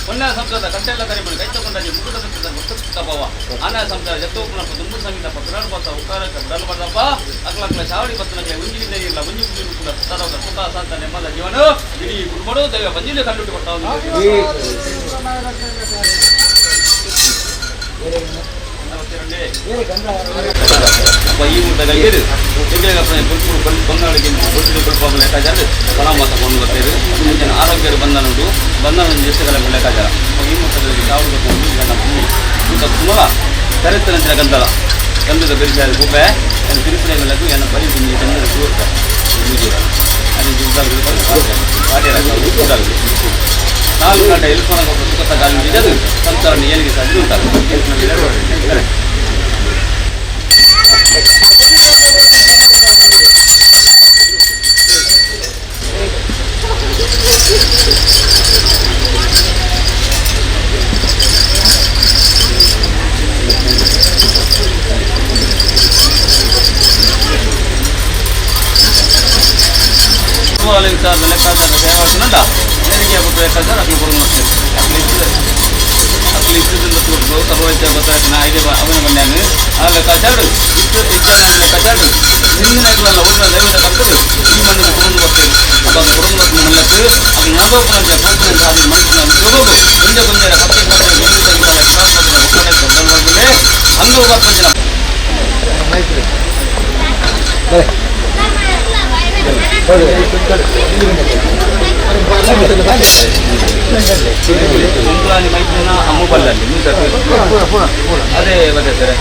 ಪೊನ್ನ ಸಂಸಾರದ ಕಂಟೆಲ್ಲ ಕರಿಮಣಿ ಕೈತಕೊಂಡಾಜಿ ಮುಗುಟ ಸಂಸಾರದ ಗೊತ್ತ ಭಾವ ಆನಾ ಸಂಸಾರ ಜತ್ತೋಪುನಪ್ಪ ದುಂಬು ಸಂಗೀತ ಪುರಾಣ ಬತ್ತ ಉಕ್ಕಾರಕ್ಕ ಬಿಡಲು ಬಡದಪ್ಪ ಅಕ್ಲಕ್ಲ ಚಾವಡಿ ಬತ್ತನಕ್ಕೆ ಒಂಜಿಗಿಂದ ಇಲ್ಲ ಒಂಜಿ ಪುಡಿ ಕೂಡ ಸತಾರದ ಸುಖ ಶಾಂತ ನೆಮ್ಮದ ಜೀವನ ಇಡೀ ಕುಟುಂಬಡು ದೈವ ಪಂಜಿಲಿ ಕಂಡುಟ್ಟು ಕೊಟ್ಟ ಈ ಊಟಗಳಿಗೆ ಲೆಕ್ಕಾಚಾರ ಪಣಮಾಸ ಕೊಂಡು ಬರ್ತೇವೆ ಜನ ಆರೋಗ್ಯರು ಬಂಧನ ಉಂಟು ಬಂಧನ ಎಷ್ಟು ಲೆಕ್ಕಾಚಾರ ಈ ಮುಟ್ಟದಲ್ಲಿ ಚಾವಡಿ ಊಟ ತುಂಬ ಕರೆತನಂಚಿನ ಗಂಧಲ ಗಂಧದ ಬೆರಿಸಾದ ಗುಬ್ಬೆ ಅದು ತಿರುಪತಿ ಮೇಲೆ ಎನ್ನ ಬರಿ ಗಂಧದ ಸೂರ್ತ ನಾಲ್ಕು ಗಂಟೆ ಎಲ್ಪನ ಸುಖತ ಗಾಳಿ ಅದು ಸಂಸಾರ ಏನಿಗೆ ಸಾಧ್ಯ ಉಂಟಲ್ಲ. ಅದೇ ಅದೇ ಸರ್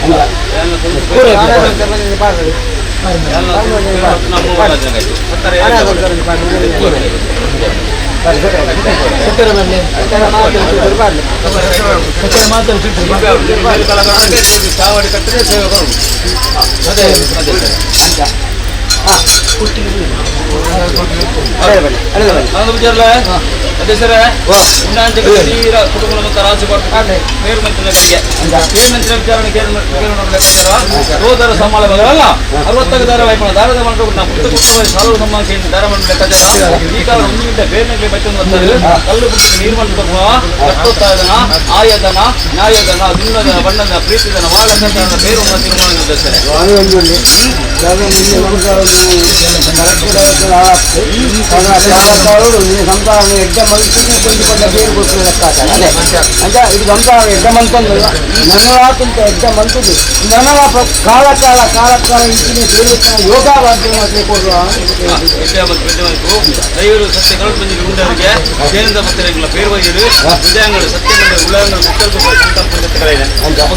ಚಾವಡಿ ಕಟ್ಟರೆ ಸೇವೆ ಅದೇ ಅದೇ ಸರ್. ಸೋದರ ಸಮಾಳ ಅಲ್ಲ ಅರವತ್ತಾಗ ದಾರ ವಾಯ್ಪಣ ದಾರದ ಮಂಡ ಪುಟ್ಟ ಸಮ್ಮಾನ ದಾರ ಮಂಡ ಲೆಕ್ಕಾಚಾರ ಈ ಕಾಲ ಒಂದು ಗಂಟೆ ಬೇರೆ ಬಚ್ಚೊಂದು ಬರ್ತಾರೆ ಕಲ್ಲು ಬಿಟ್ಟು ನೀರು ಮಂಡ ಕಟ್ಟುತ್ತಾದನ ಆಯದನ ನ್ಯಾಯದನ ದುನ್ನದನ ಬಣ್ಣದ ಪ್ರೀತಿದನ ವಾಳ ಬೇರೆ ಒಂದು ತೀರ್ಮಾನ ನಿರ್ದೇಶನ. ಕಾಲ ಕಾಲ ಕಾಲ ಕಾಲ ಇಂಚಿನ ಬೇರೆ ಯೋಗ ದೈವರು ಸತ್ಯ ಕರಡು ಬಂದಿಗೆ ಉಂಡವರಿಗೆ ಜೇನಿಂದ ಭಕ್ತರಿಗಳ ಬೇರು ಬಗೆರು ವಿಜಯಂಗಳು ಸತ್ಯಗಳ ಉಳ್ಳಂಗಳು ಸಂಕಲ್ಪ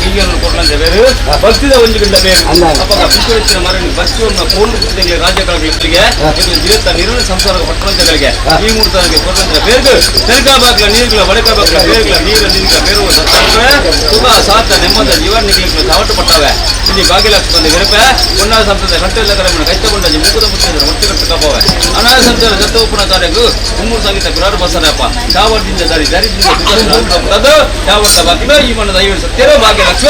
ಈಗ ಕೊಡ್ಲಂತೆ ಬೇರು ಭಕ್ತಿದ ಒಂದು ಗಿಂಡ ಬೇರು ಅಪ್ಪ ವಿಶ್ವವಿತ್ತಿನ ಮರ ಭಕ್ತಿಯನ್ನು ಪೂರ್ಣ ಕೃತಿಗಳಿಗೆ ರಾಜ್ಯಗಳಿಗೆ ಇದು ಜೀವಿತ ನಿರುಣ ಸಂಸಾರ ಪಟ್ಟಣಗಳಿಗೆ ಈ ಮೂರ್ತನಿಗೆ ಕೊಡ್ಲಂತೆ ಬೇರು ತೆರಕಾ ಬಾಗ್ಲ ನೀರುಗಳ ಬಡಕ ಬಾಗ್ಲ ಬೇರುಗಳ ನೀರು ನೀರುಗಳ ಬೇರು ಸತ್ಯ ಸುಖ ಸಾತ ನೆಮ್ಮದ ಜೀವನ ಸಾವಟ್ಟು ಪಟ್ಟವೆ ಇಲ್ಲಿ ಭಾಗ್ಯಲಕ್ಷ್ಮಿ ಬಂದ ವಿರಪೆ ಹೊನ್ನಾಳ ಸಂಪ್ರದಾಯ ಕಟ್ಟೆಲ್ಲ ಕಡೆ ಕೈತಗೊಂಡ ಮುಖದ ಮುತ್ತಿನ ಒಟ್ಟು ಕಟ್ಟು ಕಬ್ಬವೆ ಅನಾಥ ಸಂಚಾರ ಜತ್ತೋಪನ ಕಾರ್ಯಕ್ಕೂ ಮುಮ್ಮೂರು ಸಂಗೀತ ಗುರಾರು ಬಸರಪ್ಪ ಚಾವರ್ದಿಂದ ದಾರಿ ದಾರಿದಿಂದ ಚಾವರ್ದ ಬಾಕಿನ ಈ ಮಣ್ಣದ ಐವರು ಸತ್ಯರೋ ಭಾಗ್ಯ ಲಕ್ಷ್ಮಿ.